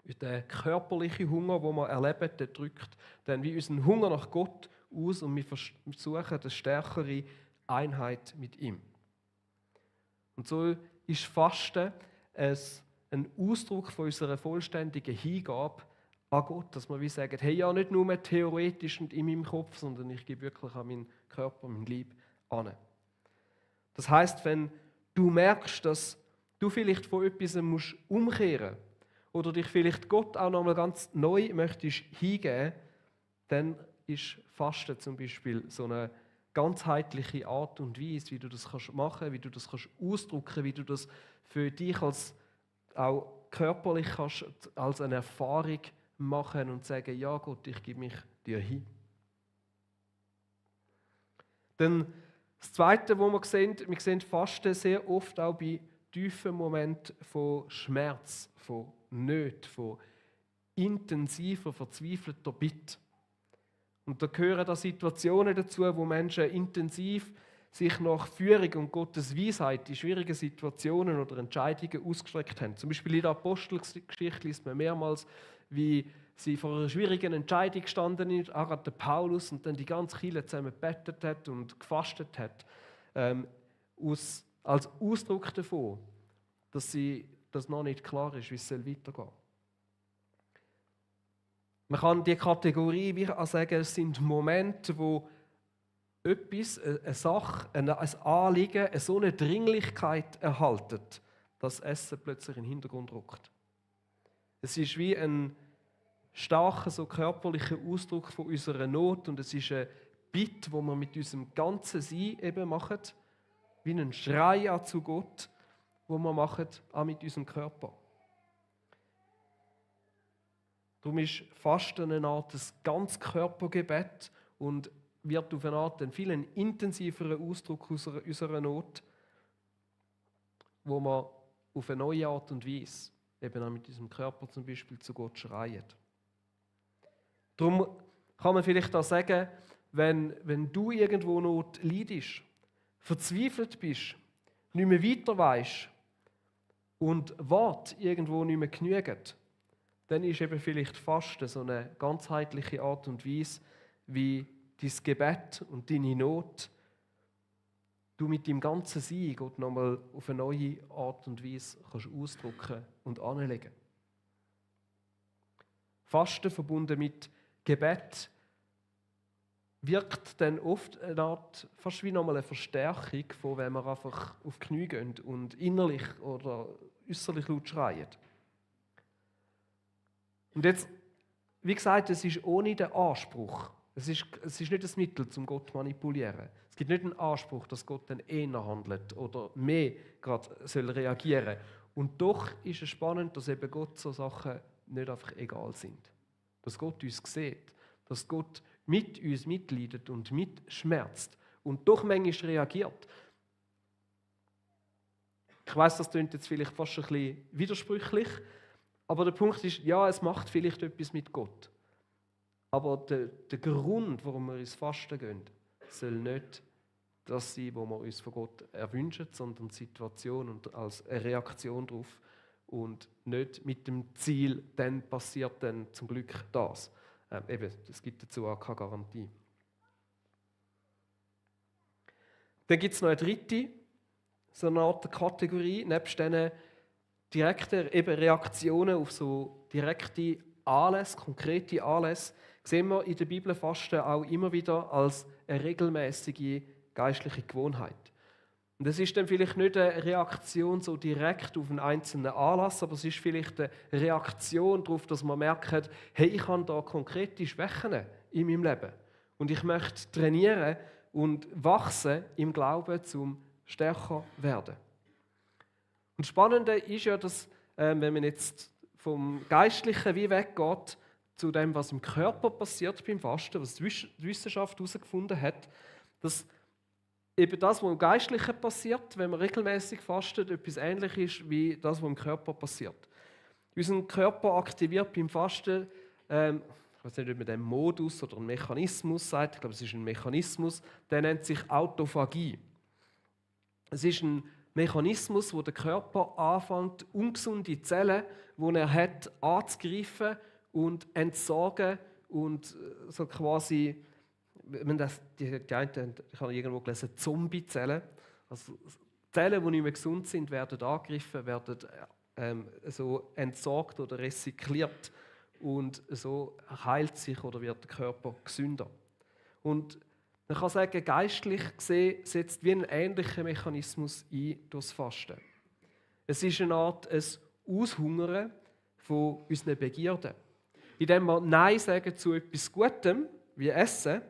Und der körperliche Hunger, den wir erleben, der drückt dann wie unseren Hunger nach Gott aus und wir versuchen eine stärkere Einheit mit ihm. Und so ist Fasten ein Ausdruck von unserer vollständigen Hingabe an Gott, dass wir wie sagen, hey, ja, nicht nur theoretisch und in meinem Kopf, sondern ich gebe wirklich an meinen Körper, mein Leib an. Das heisst, wenn du merkst, dass du vielleicht von etwas umkehren musst oder dich vielleicht Gott auch nochmal ganz neu möchtest hingeben, dann ist Fasten zum Beispiel so eine ganzheitliche Art und Weise, wie du das machen kannst, wie du das ausdrücken kannst, wie du das für dich auch körperlich kannst, als eine Erfahrung machen und sagen, ja Gott, ich gebe mich dir hin. Dann das Zweite, was wir sehen Fasten sehr oft auch bei tiefen Momenten von Schmerz, von Nöten, von intensiver, verzweifelter Bitte. Und da gehören da Situationen dazu, wo Menschen intensiv sich nach Führung und Gottes Weisheit in schwierigen Situationen oder Entscheidungen ausgestreckt haben. Zum Beispiel in der Apostelgeschichte liest man mehrmals, wie sie vor einer schwierigen Entscheidung gestanden sind, auch der Paulus, und dann die ganze Kirche zusammen gebetet hat und gefastet hat, als Ausdruck davon, dass noch nicht klar ist, wie es weitergehen soll. Man kann die Kategorie wie auch sagen, es sind Momente, wo etwas, eine Sache, ein Anliegen, so eine Dringlichkeit erhalten, dass Essen plötzlich in den Hintergrund rückt. Es ist wie ein starker, so körperlicher Ausdruck von unserer Not und es ist ein Bitt, wo wir mit unserem ganzen Sein eben machen, wie einen Schrei an zu Gott, wo wir machen, auch mit unserem Körper. Darum ist Fasten eine Art des Ganzkörpergebet und wird auf eine Art einen viel intensiveren Ausdruck unserer Not, wo wir auf eine neue Art und Weise, eben auch mit unserem Körper zum Beispiel, zu Gott schreien. Darum kann man vielleicht auch sagen, wenn du irgendwo Not leidest, verzweifelt bist, nicht mehr weiter weisst und Wort irgendwo nicht mehr genügt, dann ist eben vielleicht Fasten so eine ganzheitliche Art und Weise, wie dein Gebet und deine Not du mit deinem ganzen Sein Gott nochmal auf eine neue Art und Weise kannst ausdrücken und anlegen. Fasten verbunden mit Gebet wirkt dann oft eine Art, fast wie nochmal eine Verstärkung von, wenn wir einfach auf die Knie gehen und innerlich oder äußerlich laut schreien. Und jetzt, wie gesagt, es ist ohne den Anspruch. Es ist nicht das Mittel, um Gott zu manipulieren. Es gibt nicht einen Anspruch, dass Gott dann eher handelt oder mehr gerade reagieren soll. Und doch ist es spannend, dass eben Gott so Sachen nicht einfach egal sind. Dass Gott uns sieht, dass Gott mit uns mitleidet und mitschmerzt und doch manchmal reagiert. Ich weiss, das klingt jetzt vielleicht fast ein bisschen widersprüchlich, aber der Punkt ist, ja, es macht vielleicht etwas mit Gott. Aber der Grund, warum wir ins Fasten gehen, soll nicht das sein, was wir uns von Gott erwünschen, sondern die Situation und als eine Reaktion darauf und nicht mit dem Ziel, dann passiert dann zum Glück das. Es gibt dazu auch keine Garantie. Dann gibt es noch eine dritte, so eine Art Kategorie, nebst diesen direkten Reaktionen auf so direkte Anlässe, konkrete Anlässe, sehen wir in der Bibel Fasten auch immer wieder als eine regelmäßige geistliche Gewohnheit. Und es ist dann vielleicht nicht eine Reaktion so direkt auf einen einzelnen Anlass, aber es ist vielleicht eine Reaktion darauf, dass man merkt, hey, ich habe da konkrete Schwächen in meinem Leben. Und ich möchte trainieren und wachsen im Glauben, um stärker zu werden. Und das Spannende ist ja, dass, wenn man jetzt vom Geistlichen wie weggeht, zu dem, was im Körper passiert beim Fasten, was die Wissenschaft herausgefunden hat, dass eben das, was im Geistlichen passiert, wenn man regelmäßig fastet, etwas Ähnliches ist wie das, was im Körper passiert. Unser Körper aktiviert beim Fasten, ich weiß nicht, ob man den Modus oder einen Mechanismus sagt, ich glaube, es ist ein Mechanismus, der nennt sich Autophagie. Es ist ein Mechanismus, wo der Körper anfängt, ungesunde Zellen, die er hat, anzugreifen und entsorgen und so quasi, wenn das, ich habe irgendwo gelesen, Zombie-Zellen, also Zellen, die nicht mehr gesund sind, werden angegriffen, werden so entsorgt oder recycelt und so heilt sich oder wird der Körper gesünder. Und man kann sagen, geistlich gesehen setzt wie ein ähnlicher Mechanismus ein durch das Fasten. Es ist eine Art ein Aushungern von unseren Begierden. Indem wir Nein sagen zu etwas Gutem, wie Essen,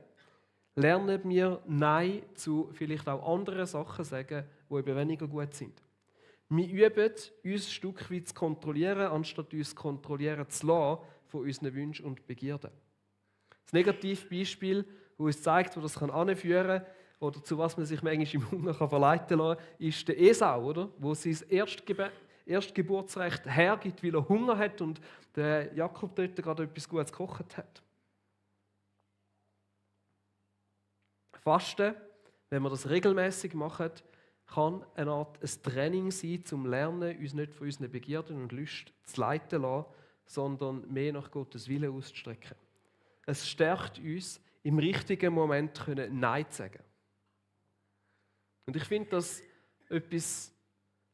lernen wir Nein zu vielleicht auch anderen Sachen sagen, die eben weniger gut sind. Wir üben, uns ein Stück weit zu kontrollieren, anstatt uns kontrollieren zu lassen von unseren Wünschen und Begierden. Das Negativbeispiel, das uns zeigt, wo das anführen kann oder zu was man sich manchmal im Hunger verleiten lassen kann, ist der Esau, oder? Wo sein Erstgeburtsrecht hergibt, weil er Hunger hat und der Jakob dort gerade etwas Gutes gekocht hat. Fasten, wenn wir das regelmäßig machen, kann eine Art ein Training sein, zum Lernen, uns nicht von unseren Begierden und Lüsten zu leiten lassen, sondern mehr nach Gottes Willen auszustrecken. Es stärkt uns, im richtigen Moment Nein zu sagen. Und ich finde das etwas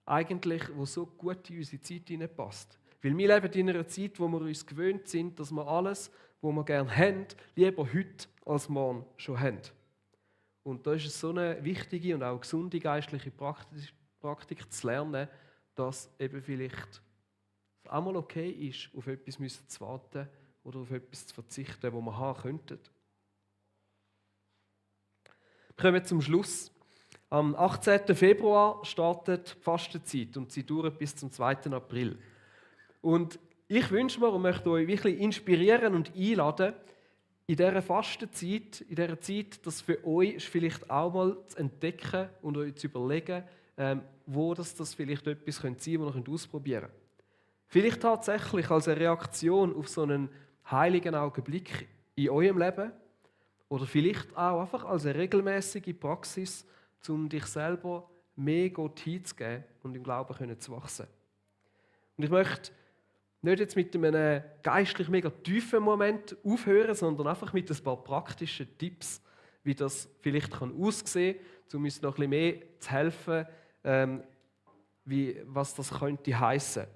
eigentlich, was so gut in unsere Zeit hineinpasst. Weil wir leben in einer Zeit, wo wir uns gewöhnt sind, dass wir alles, was wir gerne haben, lieber heute als morgen schon haben. Und da ist es so eine wichtige und auch gesunde geistliche Praktik zu lernen, dass eben vielleicht es einmal okay ist, auf etwas zu warten, oder auf etwas zu verzichten, das wir haben könnten. Wir kommen zum Schluss. Am 18. Februar startet die Fastenzeit und sie dauert bis zum 2. April. Und ich wünsche mir und möchte euch wirklich inspirieren und einladen, in dieser Fastenzeit, in dieser Zeit, das für euch vielleicht auch mal zu entdecken und euch zu überlegen, wo das vielleicht etwas sein könnte, das ihr ausprobieren könnt. Vielleicht tatsächlich als eine Reaktion auf so einen heiligen Augenblick in eurem Leben oder vielleicht auch einfach als eine regelmäßige Praxis, um dich selber mehr Gott hinzugeben und im Glauben zu wachsen. Und ich möchte nicht jetzt mit einem geistlich mega tiefen Moment aufhören, sondern einfach mit ein paar praktischen Tipps, wie das vielleicht aussehen kann, um uns noch ein bisschen mehr zu helfen, was das könnte heissen.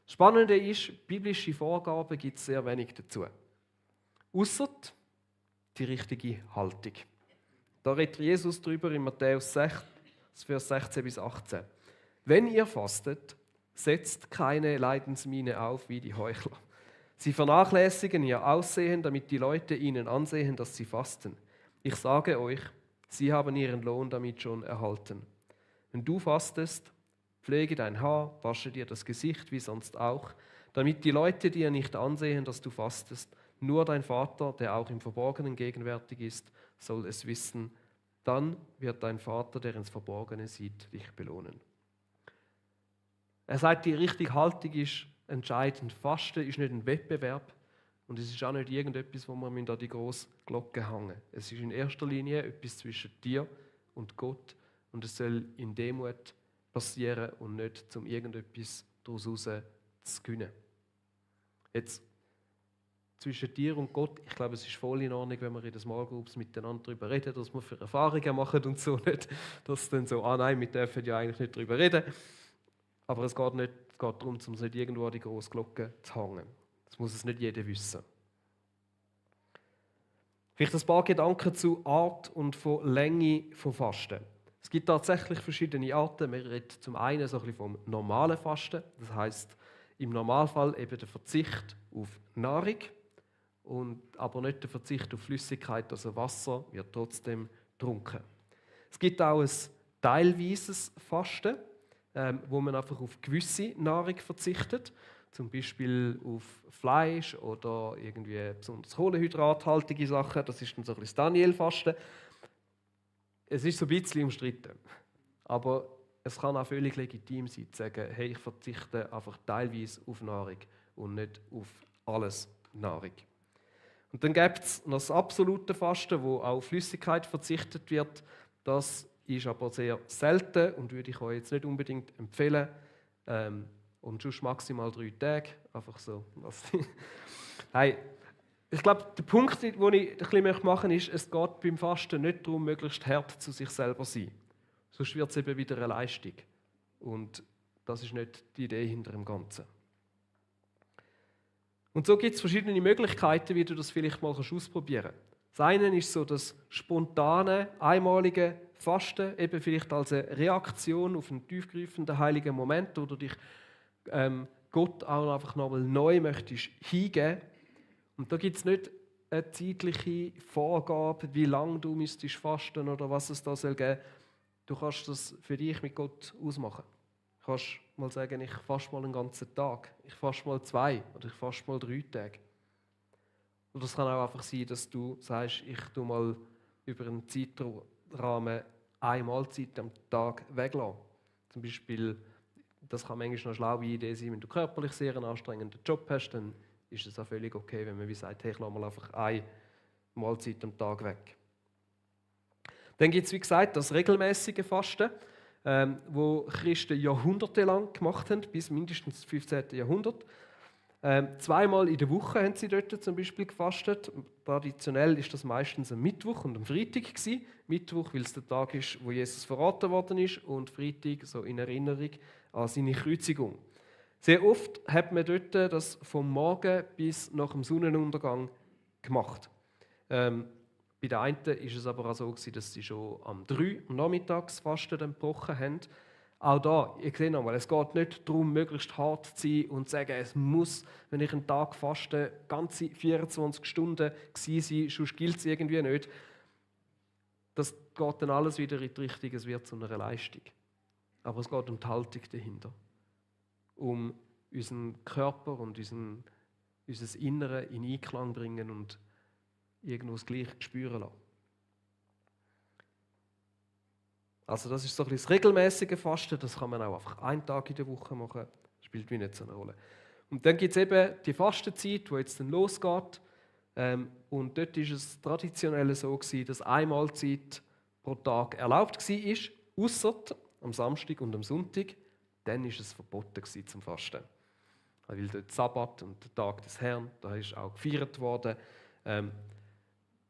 Das Spannende ist, biblische Vorgaben gibt es sehr wenig dazu. Ausser die richtige Haltung. Da redet Jesus darüber in Matthäus 6, Vers 16 bis 18. Wenn ihr fastet, setzt keine Leidensmiene auf wie die Heuchler. Sie vernachlässigen ihr Aussehen, damit die Leute ihnen ansehen, dass sie fasten. Ich sage euch, sie haben ihren Lohn damit schon erhalten. Wenn du fastest, pflege dein Haar, wasche dir das Gesicht wie sonst auch, damit die Leute dir nicht ansehen, dass du fastest. Nur dein Vater, der auch im Verborgenen gegenwärtig ist, soll es wissen. Dann wird dein Vater, der ins Verborgene sieht, dich belohnen. Er sagt, die richtige Haltung ist entscheidend. Fasten ist nicht ein Wettbewerb und es ist auch nicht irgendetwas, wo man an die grosse Glocke hängen. Es ist in erster Linie etwas zwischen dir und Gott und es soll in Demut passieren und nicht, um irgendetwas daraus zu gewinnen. Jetzt, zwischen dir und Gott, ich glaube, es ist voll in Ordnung, wenn wir in den Small Groups miteinander darüber reden, dass wir für Erfahrungen machen und so nicht, dass dann so, nein, wir dürfen ja eigentlich nicht darüber reden. Aber es geht darum, um es nicht irgendwo an die grosse Glocke zu hängen. Das muss es nicht jeder wissen. Vielleicht ein paar Gedanken zu Art und von Länge von Fasten. Es gibt tatsächlich verschiedene Arten. Wir reden zum einen so ein bisschen vom normalen Fasten. Das heisst, im Normalfall eben der Verzicht auf Nahrung, aber nicht der Verzicht auf Flüssigkeit, also Wasser, wird trotzdem getrunken. Es gibt auch ein teilweises Fasten, wo man einfach auf gewisse Nahrung verzichtet, zum Beispiel auf Fleisch oder irgendwie besonders kohlenhydrathaltige Sachen. Das ist dann so ein bisschen das Daniel-Fasten. Es ist so ein bisschen umstritten, aber es kann auch völlig legitim sein, zu sagen, hey, ich verzichte einfach teilweise auf Nahrung und nicht auf alles Nahrung. Und dann gibt es noch das absolute Fasten, wo auch auf Flüssigkeit verzichtet wird. Das ist aber sehr selten und würde ich euch jetzt nicht unbedingt empfehlen. Und sonst maximal 3 Tage. Einfach so. Hey, ich glaube, der Punkt, den ich ein bisschen machen möchte, ist, es geht beim Fasten nicht darum, möglichst hart zu sich selber zu sein. Sonst wird es eben wieder eine Leistung. Und das ist nicht die Idee hinter dem Ganzen. Und so gibt es verschiedene Möglichkeiten, wie du das vielleicht mal ausprobieren kannst. Das eine ist so das spontane, einmalige Fasten, eben vielleicht als eine Reaktion auf einen tiefgreifenden heiligen Moment, wo du dich Gott auch einfach nochmal neu möchtest hingeben. Und da gibt es nicht eine zeitliche Vorgabe, wie lange du müsstest fasten oder was es da soll geben. Du kannst das für dich mit Gott ausmachen. Du kannst mal sagen, ich faste mal einen ganzen Tag, ich faste mal 2 oder ich faste mal 3 Tage. Oder es kann auch einfach sein, dass du sagst, ich tue mal über einen Zeitrahmen eine Mahlzeit am Tag weglassen. Zum Beispiel, das kann manchmal noch eine schlaue Idee sein, wenn du körperlich sehr einen anstrengenden Job hast, dann ist es auch völlig okay, wenn man wie sagt, hey, ich lasse mal einfach eine Mahlzeit am Tag weg. Dann gibt es, wie gesagt, das regelmäßige Fasten, wo Christen jahrhundertelang gemacht haben, bis mindestens das 15. Jahrhundert. 2-mal in der Woche haben sie dort zum Beispiel gefastet. Traditionell ist das meistens am Mittwoch und am Freitag gewesen. Mittwoch, weil es der Tag ist, wo Jesus verraten worden ist, und Freitag so in Erinnerung an seine Kreuzigung. Sehr oft hat man dort das vom Morgen bis nach dem Sonnenuntergang gemacht. Bei den einen war es aber auch so, dass sie schon am 3 Uhr nachmittags Fasten gebrochen haben. Auch da, ihr seht nochmal, es geht nicht darum, möglichst hart zu sein und zu sagen, es muss, wenn ich einen Tag faste, ganze 24 Stunden gewesen sein, sonst gilt es irgendwie nicht. Das geht dann alles wieder in die Richtung, es wird zu einer Leistung. Aber es geht um die Haltung dahinter. Um unseren Körper und unser Innere in Einklang bringen und irgendwo das Gleiche spüren lassen. Also das ist so ein bisschen das regelmäßige Fasten, das kann man auch einfach einen Tag in der Woche machen, das spielt wie nicht so eine Rolle. Und dann gibt es eben die Fastenzeit, die jetzt dann losgeht. Und dort war es traditionell so, dass eine Mahlzeit pro Tag erlaubt war, ausser am Samstag und am Sonntag. Dann war es verboten zum Fasten. Weil dort Sabbat und der Tag des Herrn, da ist auch gefeiert worden.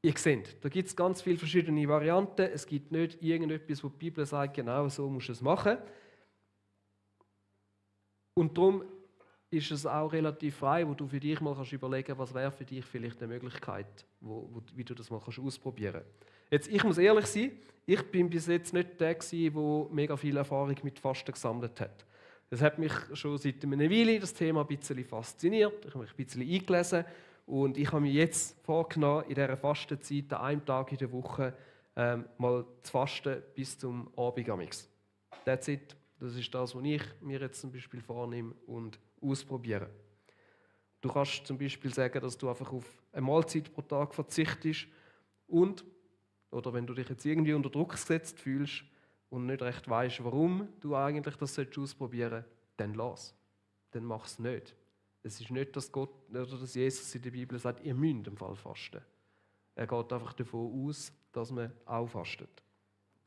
Ihr seht, da gibt es ganz viele verschiedene Varianten. Es gibt nicht irgendetwas, wo die Bibel sagt, genau so musst du es machen. Und darum ist es auch relativ frei, wo du für dich mal überlegen kannst, was wäre für dich vielleicht eine Möglichkeit, wie du das mal ausprobieren kannst. Jetzt, ich muss ehrlich sein, ich bin bis jetzt nicht der gewesen, der mega viel Erfahrung mit Fasten gesammelt hat. Das hat mich schon seit einer Weile das Thema ein bisschen fasziniert. Ich habe mich ein bisschen eingelesen. Und ich habe mir jetzt vorgenommen, in dieser Fastenzeit, an einem Tag in der Woche, mal zu fasten bis zum Abend amix. That's it. Das ist das, was ich mir jetzt zum Beispiel vornehme und ausprobiere. Du kannst zum Beispiel sagen, dass du einfach auf eine Mahlzeit pro Tag verzichtest oder wenn du dich jetzt irgendwie unter Druck gesetzt fühlst und nicht recht weißt, warum du eigentlich das ausprobieren solltest, dann lass. Dann mach es nicht. Es ist nicht, dass Gott oder dass Jesus in der Bibel sagt, ihr müsst im Fall fasten. Er geht einfach davon aus, dass man auch fastet.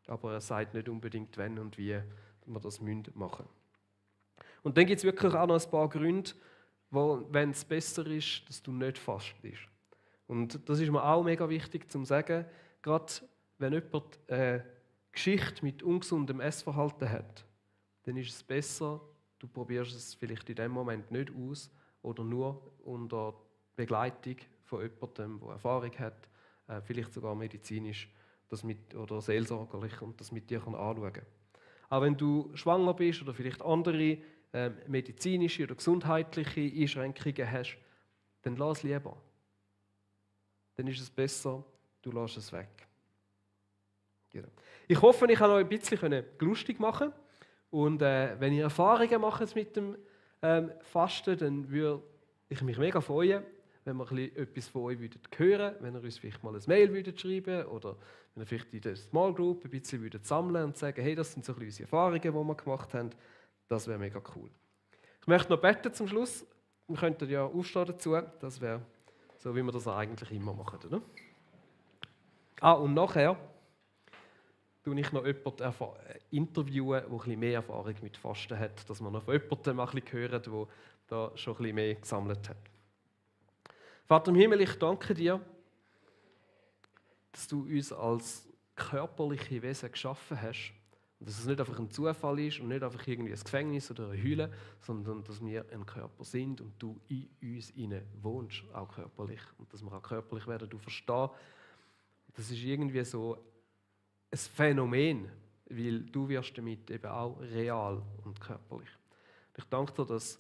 Aber er sagt nicht unbedingt, wenn und wie man das machen müssen. Und dann gibt es wirklich auch noch ein paar Gründe, wenn es besser ist, dass du nicht fastest. Und das ist mir auch mega wichtig zu sagen, gerade wenn jemand eine Geschichte mit ungesundem Essverhalten hat, dann ist es besser, du probierst es vielleicht in dem Moment nicht aus, oder nur unter Begleitung von jemandem, der Erfahrung hat, vielleicht sogar medizinisch oder seelsorgerlich und das mit dir anschauen kann. Auch wenn du schwanger bist oder vielleicht andere medizinische oder gesundheitliche Einschränkungen hast, dann lass es lieber. Dann ist es besser, du lässt es weg. Genau. Ich hoffe, ich kann euch ein bisschen lustig machen. Und wenn ihr Erfahrungen macht mit dem Fasten, dann würde ich mich mega freuen, wenn wir etwas von euch hören würden, wenn ihr uns vielleicht mal ein Mail schreiben oder wenn ihr vielleicht in der Small Group ein bisschen sammeln und sagen, hey, das sind so ein bisschen unsere Erfahrungen, die wir gemacht haben. Das wäre mega cool. Ich möchte noch beten zum Schluss. Wir könnten ja aufstehen dazu. Das wäre so, wie wir das eigentlich immer machen. Oder? Und nachher tue ich noch jemanden interviewen, der ein bisschen mehr Erfahrung mit Fasten hat, dass man noch von jemandem ein bisschen hört, der da schon ein bisschen mehr gesammelt hat. Vater im Himmel, ich danke dir, dass du uns als körperliche Wesen geschaffen hast. Und dass es nicht einfach ein Zufall ist und nicht einfach irgendwie ein Gefängnis oder eine Höhle, sondern dass wir ein Körper sind und du in uns wohnst, auch körperlich. Und dass wir auch körperlich werden, du verstehst. Das ist irgendwie so ein Phänomen, weil du wirst damit eben auch real und körperlich. Ich danke dir, dass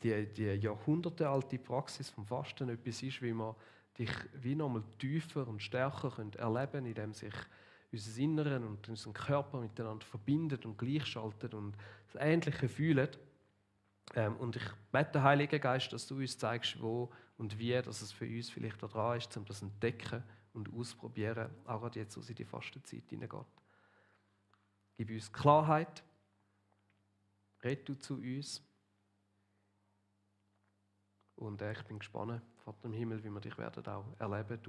die jahrhundertealte Praxis vom Fasten etwas ist, wie man dich wie nochmal tiefer und stärker erleben können, indem sich unser Inneren und unseren Körper miteinander verbindet und gleichschaltet und das Ähnliche fühlen. Und ich bete, Heiliger Geist, dass du uns zeigst, wo und wie dass es für uns vielleicht da dran ist, um das zu entdecken und ausprobieren, auch gerade jetzt, wo es in die Fastenzeit hineingeht. Gib uns Klarheit, red du zu uns. Und ich bin gespannt, Vater im Himmel, wie wir dich werden auch erleben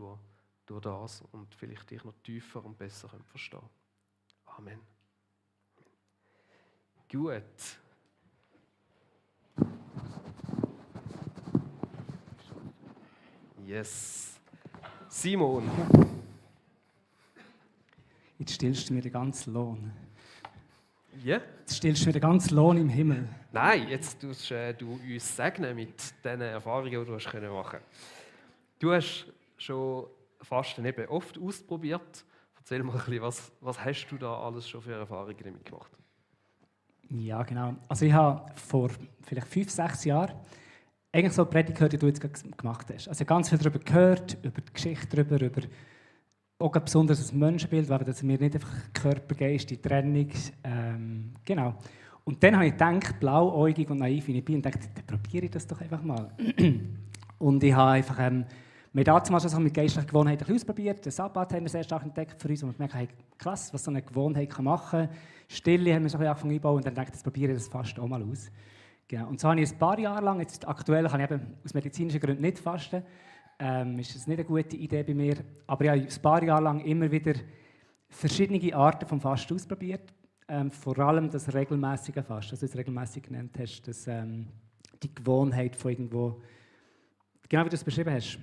durch das und vielleicht dich noch tiefer und besser verstehen können. Amen. Gut. Yes. Simon. Jetzt stillst du mir den ganzen Lohn. Ja? Jetzt stillst du mir den ganzen Lohn im Himmel. Nein, jetzt tust du uns segnen mit den Erfahrungen, die du machen konntest. Du hast schon Fasten eben oft ausprobiert. Erzähl mal ein bisschen, was hast du da alles schon für Erfahrungen damit gemacht? Ja, genau. Also ich habe vor vielleicht 5, 6 Jahren eigentlich so eine Predigt gehört, die du jetzt gerade gemacht hast. Also ich habe ganz viel darüber gehört, über die Geschichte darüber, über auch ganz besonders das Menschenbild, weil das mir nicht einfach Körper, Geist, die Trennung. Genau. Und dann habe ich gedacht, blauäugig und naiv wie ich bin, und dachte, dann probiere ich das doch einfach mal. Und ich habe einfach, wir haben damals schon mit geistlichen Gewohnheiten ein bisschen ausprobiert. Den Sabbat haben wir sehr stark entdeckt für uns und wir merken, hey, krass, was so eine Gewohnheit machen kann. Stille haben wir so ein bisschen angefangen einzubauen und dann dachte ich, das probiere ich das fast auch mal aus. Genau. Und so habe ich ein paar Jahre lang, jetzt aktuell kann ich eben aus medizinischen Gründen nicht fasten, ist das nicht eine gute Idee bei mir, aber ich habe ein paar Jahre lang immer wieder verschiedene Arten vom Fasten ausprobiert. Vor allem das regelmäßige Fasten, also das regelmäßig genannt hast, das, die Gewohnheit von irgendwo, genau wie du es beschrieben hast,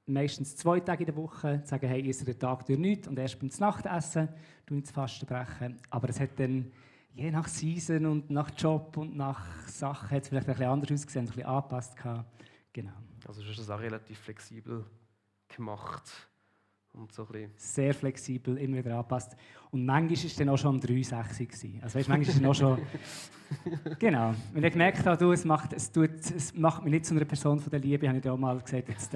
meistens 2 Tage in der Woche, sagen, hey, ich esse den Tag durch nichts und erst beim Nachtessen tue ich das Fasten brechen. Aber es hat dann, je nach Season und nach Job und nach Sachen, hat es vielleicht ein bisschen anders ausgesehen, ein bisschen angepasst gehabt. Genau. Also ist das auch relativ flexibel gemacht und so ein bisschen. Sehr flexibel, immer wieder angepasst. Und manchmal war es dann auch schon um 3,6 gewesen. Also weißt, manchmal ist es auch schon... Genau. Wenn ich gemerkt habe, es macht mich nicht zu einer Person von der Liebe, habe ich dir auch mal gesagt, jetzt...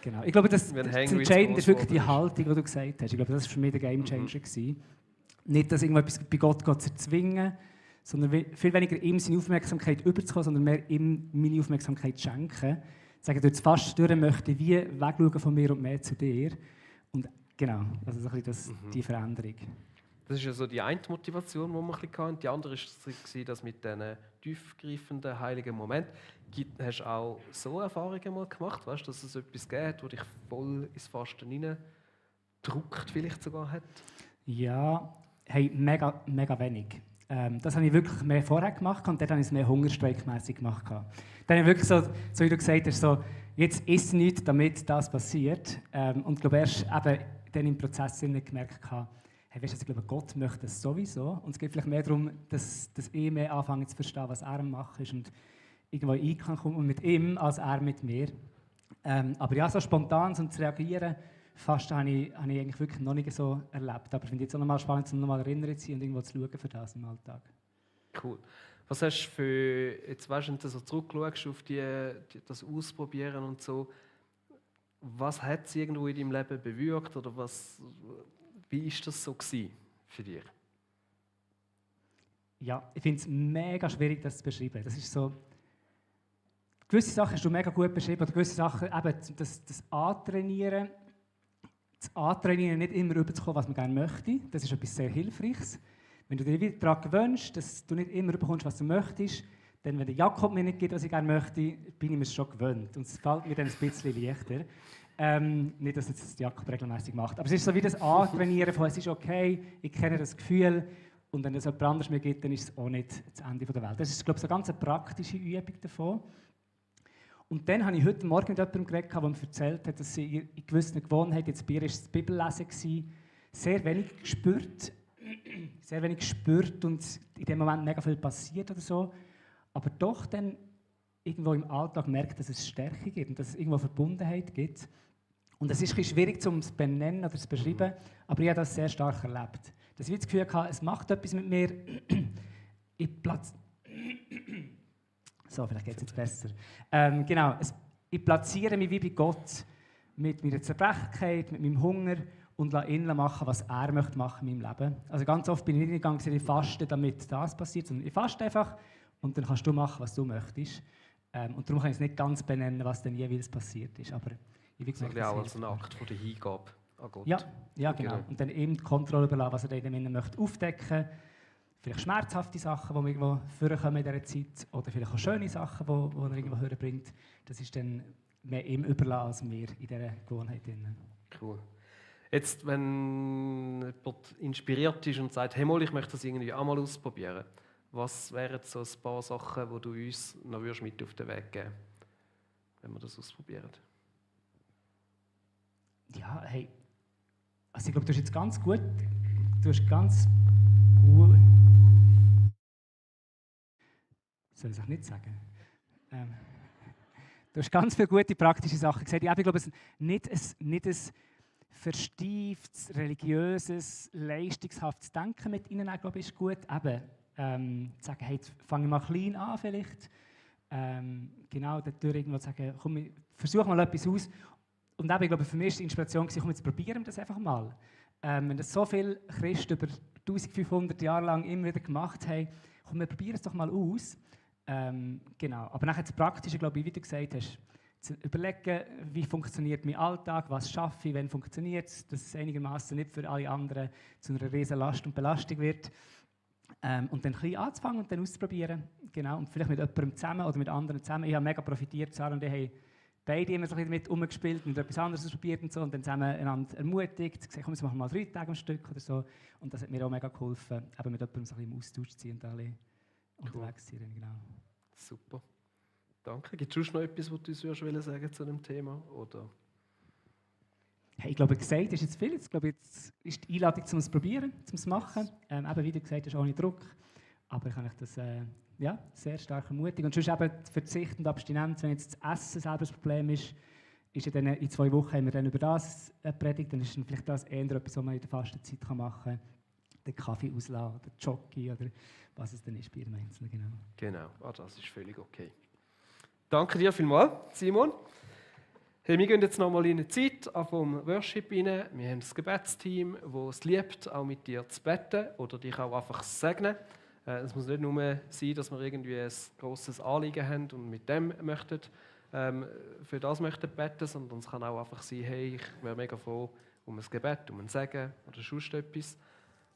Genau. Ich glaube, das Entscheidende ist wirklich die Haltung, die du gesagt hast. Ich glaube, das war für mich der Gamechanger gewesen. Nicht, dass irgendetwas bei Gott zu erzwingen, sondern viel weniger ihm seine Aufmerksamkeit überzukommen, sondern mehr ihm meine Aufmerksamkeit zu schenken. Sagen, du jetzt fast durch möchte, wie wegschauen von mir und mehr zu dir. Und genau, also so ein bisschen die Veränderung. Das ist ja so die eine Motivation, die wir ein bisschen hatten. Die andere war das mit diesen tiefgreifenden, heiligen Momenten. Hast du auch so Erfahrungen mal gemacht, weißt, dass es etwas gibt, das dich voll ins Fasten hineindrückt, vielleicht sogar hat? Ja, hey, mega, mega wenig. Das habe ich wirklich mehr vorher gemacht und dann habe ich es mehr hungerstreikmässig gemacht. Dann habe ich wirklich so wie du gesagt hast, so, jetzt ist nichts, damit das passiert. Und ich glaube, erst eben dann im Prozess gemerkt habe, hey, weißt du, ich glaube, Gott möchte das sowieso. Und es geht vielleicht mehr darum, dass ich mehr anfange zu verstehen, was er am Machen ist und irgendwo in Einklang kommt mit ihm, als er mit mir. Aber ja, so spontan so zu reagieren, fast habe ich eigentlich wirklich noch nicht so erlebt. Aber ich finde es jetzt auch nochmal spannend, um nochmal erinnern zu sein und irgendwo zu schauen für das im Alltag. Cool. Was hast du für, jetzt weißt du, wenn du so zurückschaust auf das Ausprobieren und so, was hat es irgendwo in deinem Leben bewirkt oder wie war das so für dich? Ja, ich finde es mega schwierig, das zu beschreiben. Das ist so, gewisse Sachen hast du mega gut beschrieben, oder gewisse Sachen, eben das Antrainieren, nicht immer rüberzukommen, was man gerne möchte. Das ist etwas sehr Hilfreiches. Wenn du dir wieder daran gewöhnst, dass du nicht immer rüberkommst, was du möchtest, dann, wenn der Jakob mir nicht gibt, was ich gerne möchte, bin ich mir schon gewöhnt. Und es fällt mir dann ein bisschen leichter. Nicht, dass jetzt das Jakob regelmäßig macht. Aber es ist so wie das Antrainieren von, es ist okay, ich kenne das Gefühl. Und wenn es jemand anderes mir gibt, dann ist es auch nicht das Ende der Welt. Das ist, glaube ich, so eine ganz praktische Übung davon. Und dann habe ich heute Morgen mit jemandem geredet, der mir erzählt hat, dass sie in gewissen Gewohnheiten, jetzt bei ihr war es das Bibellesen, sehr wenig gespürt und in dem Moment mega viel passiert oder so. Aber doch dann irgendwo im Alltag merkt, dass es Stärke gibt und dass es irgendwo Verbundenheit gibt. Und es ist ein bisschen schwierig zu benennen oder zu beschreiben, aber ich habe das sehr stark erlebt. Dass ich das Gefühl hatte, es macht etwas mit mir. So, vielleicht geht es jetzt besser. Genau, ich platziere mich wie bei Gott mit meiner Zerbrechlichkeit, mit meinem Hunger und lasse ihn machen, was er möchte machen in meinem Leben. Also ganz oft bin ich nicht gegangen, ich faste, damit das passiert, sondern ich faste einfach und dann kannst du machen, was du möchtest. Und darum kann ich es nicht ganz benennen, was denn jeweils passiert ist. Aber ich will gesagt, auch als ein Akt von der Hingabe an Gott. Ja, genau. Und dann eben die Kontrolle überlassen, was er in dem möchte aufdecken. Vielleicht schmerzhafte Sachen, die irgendwo vorkommen in dieser Zeit, oder vielleicht auch schöne Sachen, die er irgendwo hören. Das ist dann mehr ihm überlassen als mir in dieser Gewohnheit. Cool. Jetzt, wenn jemand inspiriert ist und sagt, hey mal, ich möchte das irgendwie auch mal ausprobieren, was wären so ein paar Sachen, die du uns noch mit auf den Weg geben würdest, wenn wir das ausprobieren? Ja, hey, also ich glaube, du hast jetzt ganz gut, soll ich es auch nicht sagen? Du hast ganz viele gute praktische Sachen gesagt. Ich glaube, nicht ein verstieftes, religiöses, leistungshaftes Denken mit ihnen, glaube ich, ist gut. Eben, zu sagen, hey, jetzt fange ich mal klein an vielleicht. Genau, dadurch irgendwo zu sagen, komm, ich versuche mal etwas aus. Und eben, ich glaube, für mich war die Inspiration, komm, jetzt probieren wir das einfach mal. Wenn das so viele Christen über 1500 Jahre lang immer wieder gemacht haben, komm, wir probieren es doch mal aus. Genau. Aber nachher das Praktische, glaube ich, wie du gesagt hast, zu überlegen, wie funktioniert mein Alltag, was schaffe ich, wann funktioniert es, dass es einigermaßen nicht für alle anderen zu einer riesen Last und Belastung wird. Und dann ein bisschen anzufangen und dann auszuprobieren. Genau. Und vielleicht mit jemandem zusammen oder mit anderen zusammen. Ich habe mega profitiert, Sarah und ich haben beide immer so ein bisschen damit umgespielt und etwas anderes ausprobiert und so. Und dann zusammen einander ermutigt, gesagt, komm, jetzt machen wir mal 3 Tage am Stück oder so. Und das hat mir auch mega geholfen, eben mit jemandem so ein bisschen im Austausch zu sein und alle unterwegs zu sein. Genau. Super. Danke. Gibt es noch etwas, was du uns sagen zu dem Thema? Oder? Hey, ich glaube, gesagt ist jetzt viel. Jetzt, glaube ich, jetzt ist die Einladung, um es zu probieren, um es zu machen. Eben, wie du gesagt hast, ohne Druck. Aber ich kann euch das sehr stark ermutigen. Und sonst eben Verzicht und Abstinenz, wenn jetzt das Essen selber das Problem ist ja dann in 2 Wochen haben wir dann über das predigt, dann ist dann vielleicht das eher etwas, was man in der Fastenzeit machen kann. Den Kaffee auslassen, oder Jockey oder was es dann ist bei jedem Einzelnen. Genau, das ist völlig okay. Danke dir vielmals, Simon. Hey, wir gehen jetzt nochmal in eine Zeit vom Worship rein. Wir haben das Gebetsteam, das es liebt, auch mit dir zu beten oder dich auch einfach zu segnen. Es muss nicht nur sein, dass wir irgendwie ein grosses Anliegen haben und mit dem möchten, für das möchten beten, sondern es kann auch einfach sein, hey, ich wäre mega froh um ein Gebet, um ein Segen oder sonst etwas.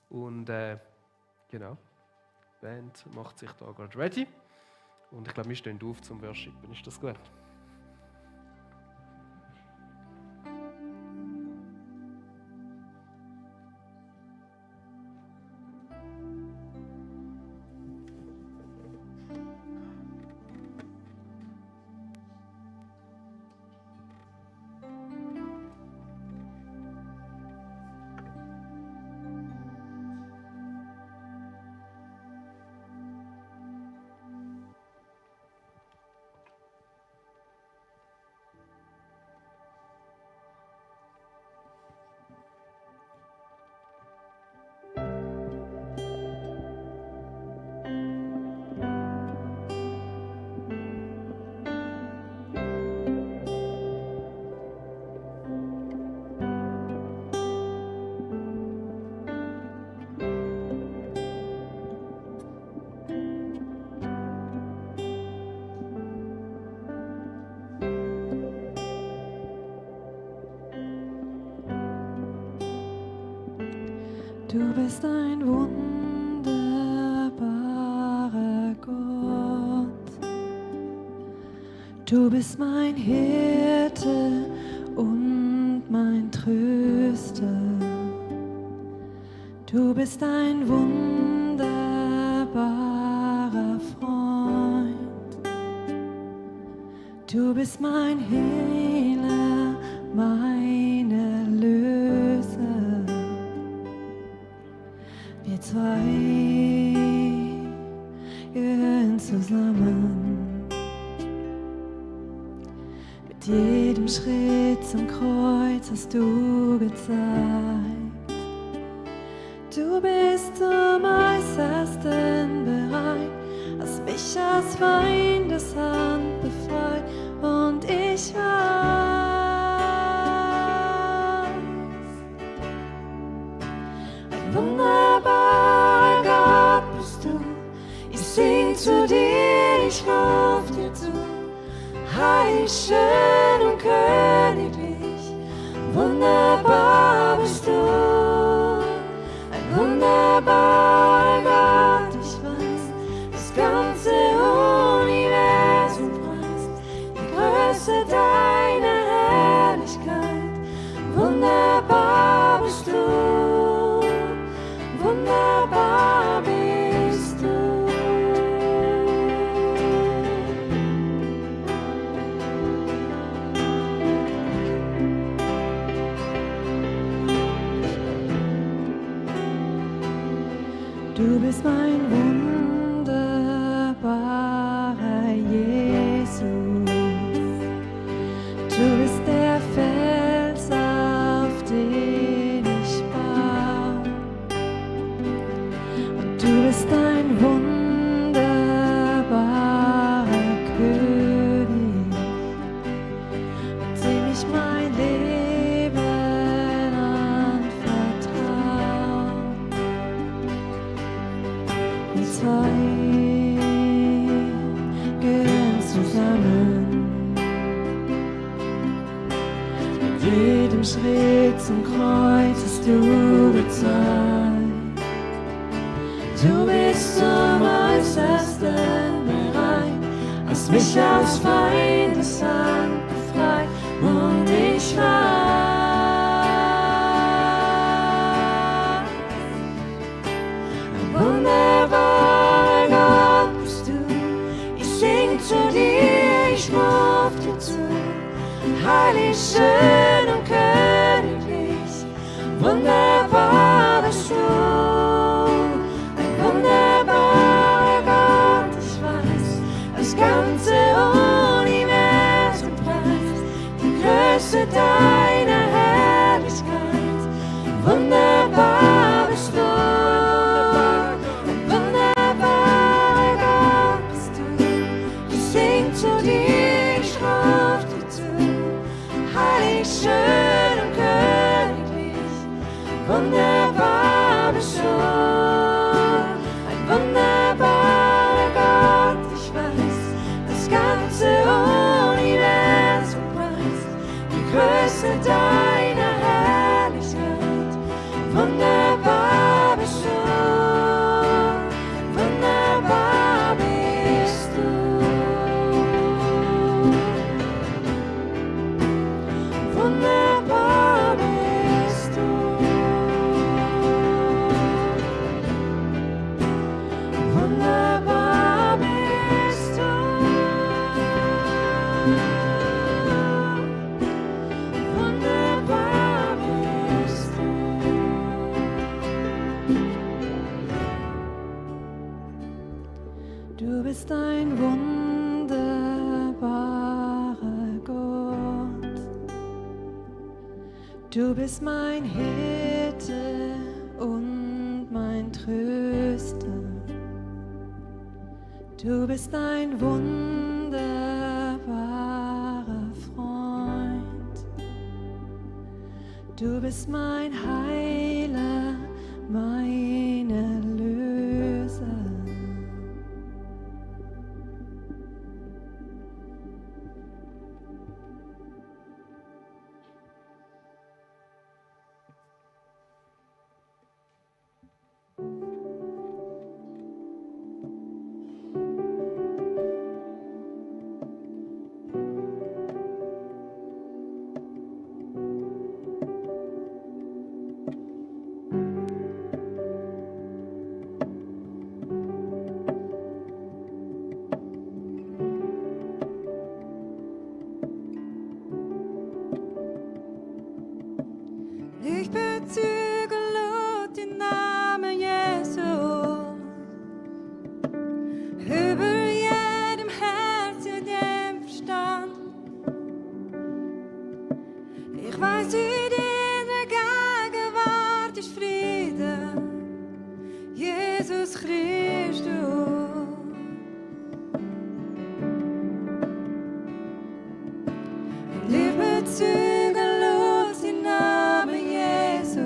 Und genau, die Band macht sich da gerade ready. Und ich glaube, wir stehen auf zum Worshipen. Ist das gut? Du bist ein wunderbarer Gott. Du bist mein Hirte und mein Tröster. Du bist ein wunderbarer Freund. Du bist mein Heiler, mein Erlöser. Wir zwei gehören zusammen. Mit jedem Schritt zum Kreuz hast du gezeigt. Du bist zum Äußersten bereit, hast mich aus Feindes Hand befreit. Und ich weiß, ein wunderbarer Gott bist du. Ich sing zu dir, ich ruf dir zu. Heilig, schön und königlich, wunderbar bist du. Ein wunderbarer Gott, ich weiß, das ganze Universum preist die Größe deiner Herrlichkeit. Wunderbar bist du, wunderbar bist du. Schritt zum Kreuz hast du bezahlt. Du bist zum Äußersten bereit, hast mich aus Feindeshand befreit und ich weiß, ein wunderbarer Gott bist du. Ich sing zu dir, ich ruf dir zu, heilig, schön und königlich, wunderbar bist du. Ein wunderbarer Gott, ich weiß, das ganze Universum preist die Größe deiner Herrlichkeit. Wunderbar bist du. Ein wunderbarer Gott bist du. Ich sing zu dir, ich ruf dir zu, heilig, schön und königlich, wunderbar bist du. Ein wunderbarer Gott, ich weiß, das ganze Universum preist die Größe deiner Herrlichkeit. Wunderbar bist du, wunderbar bist du. Wunderbar bist du. Wunderbar bist du. Wunderbar bist du. Du bist ein wunderbarer Gott. Du bist mein Hirte und mein Tröster. Du bist ein wunderbarer Freund. Du bist mein Heiler, mein Erlöser. Ich bezüge laut den Namen Jesus über jedem Herz, jedem Verstand. Ich weiß, in deiner Gegenwart ist Frieden, Jesus Christus. Und ich bezüge laut den Namen Jesus,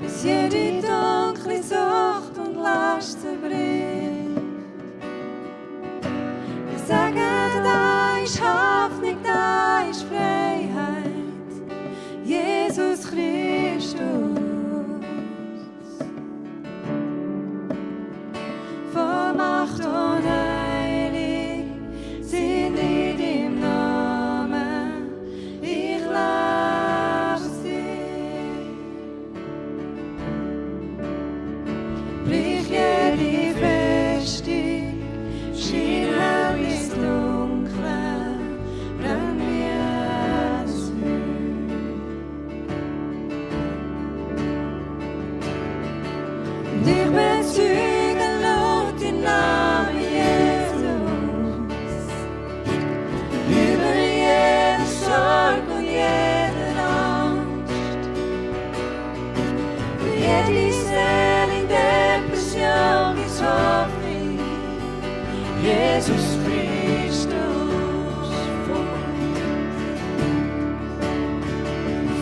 bis jede dunkle Sucht und Last zerbricht. Ich sage, da ist Hoffnung, da ist Freiheit, Jesus Christus. Voll Macht und heilig sind in deinem Namen, ich lasse dich. Brich jede Festung, schien hell ins Dunkle, brenn mir das Feuer. Und ich bezüge laut den Namen Jesus über jede Sorge und jede Angst, für jede Seele in Depression ist Hoffnung, Jesus Christus.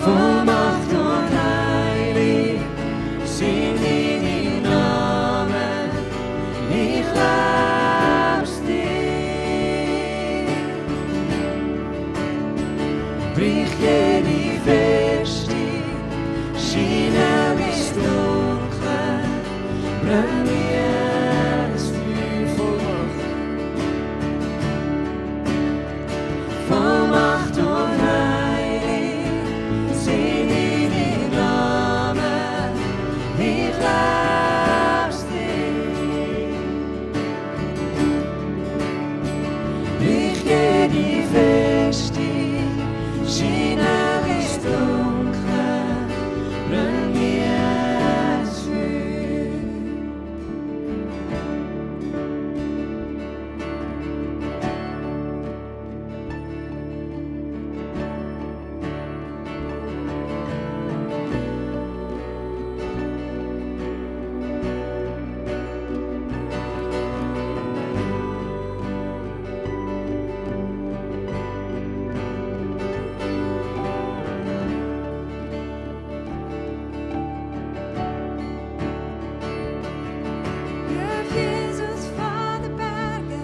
Voll Macht und heilig sind in deinem Namen, ich lasse dich. Brich brenn mir das Feuer voll Macht. Voll Macht und heilig sind in den Namen, ich lass dich. Ich geh die Feste, schien alles dunkel, brenn mir das Feuer. Wirf Jesus vor die Berge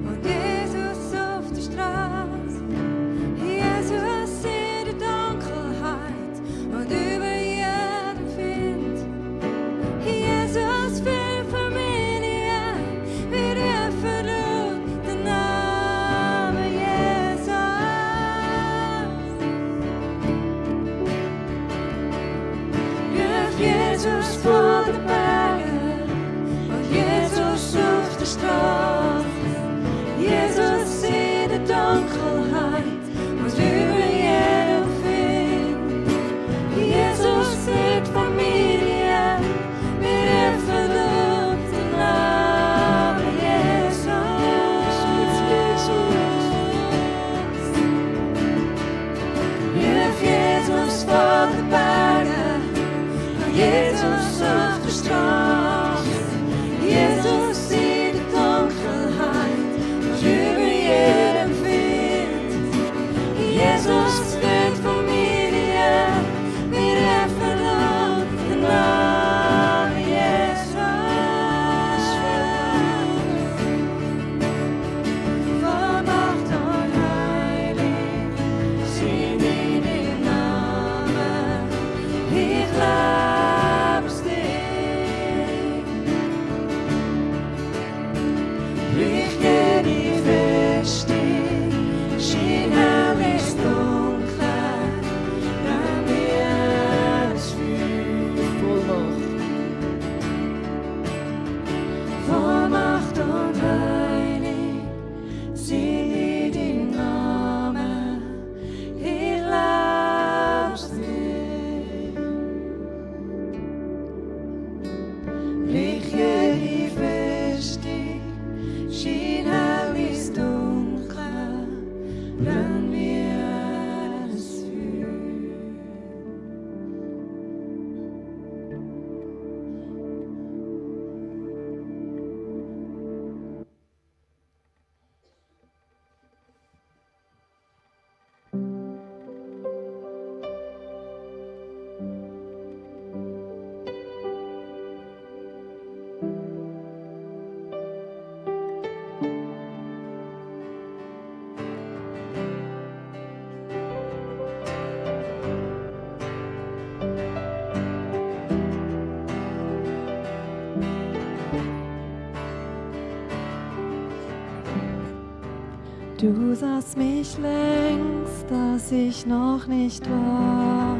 und Jesus auf die Straße. Jesus in der Dunkelheit und über jeden Wind. Jesus für Familie, wir rufen laut den Namen Jesus. Wirf Jesus vor die Berge und Jesus auf der Straße. Jesus in der Dunkelheit und über jeden Wind. Jesus in der Familie, wir rufen laut den Namen Jesus. Wirf Jesus vor die Berge und Jesus auf der Straße. Jesus in der Dunkelheit und über jeden Wind. Jesus in der Familie, wir rufen laut den Namen Jesus. Voll Macht und heilig sind in den Namen, ich glaub's dich. Ich geh die Feste, schien alles dunkel, brenn mir das Feuer voll Macht. Voll Macht und heilig sind in den Namen, ich glaub's dir. Ich geh die Feste, schien alles dunkel, brenn mir das Feuer. Du sahst mich längst, dass ich noch nicht war.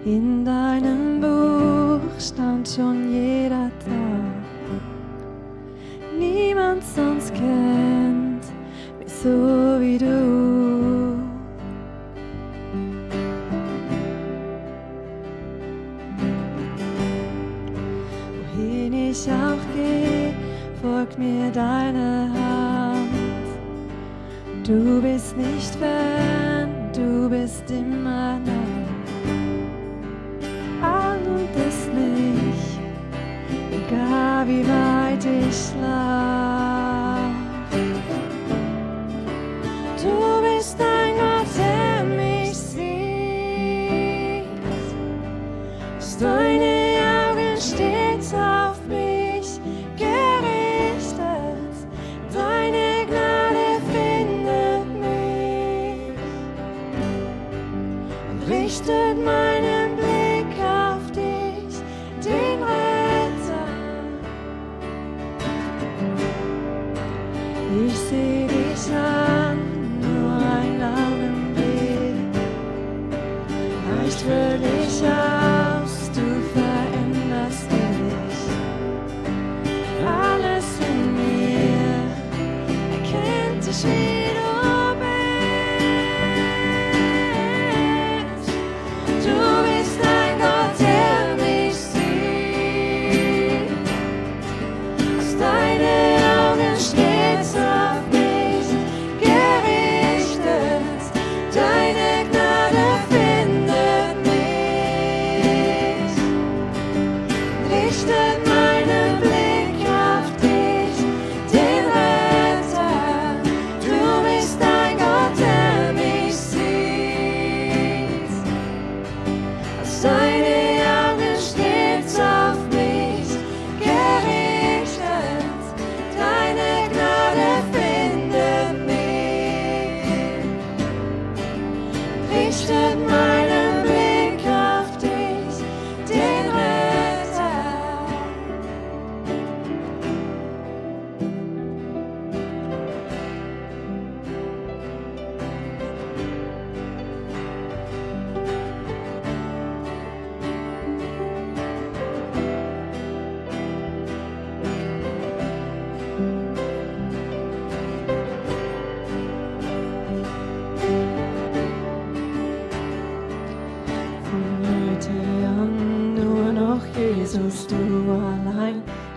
In deinem Buch stand schon jeder Tag. Niemand sonst kennt mich so wie du. Wohin ich auch gehe, folgt mir deine Hand. Du bist nicht fern, du bist immer nah. An und ist nicht, egal wie weit ich schlaf. Du bist ein Gott, der mich sieht. Deine Augen stets auf mich gerichtet. Deine Gnade findet mich und richtet meinen Blick auf dich, den Retter.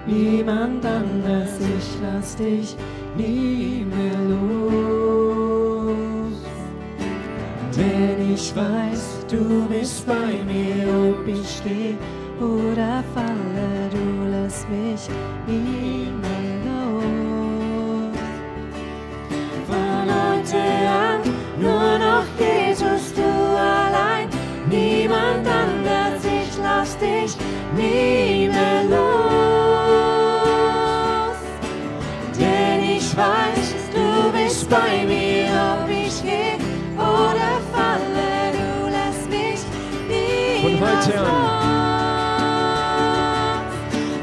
niemand anders, ich lass dich nie mehr los. Denn ich weiß, du bist bei mir, ob ich steh oder falle, du lässt mich nie mehr los. Von heute an nur noch Jesus, du allein, niemand anders, ich lass dich nie mehr los. Denn ich weiß, du bist bei mir, ob ich geh oder falle, du lässt mich nie Von heute mehr an. los.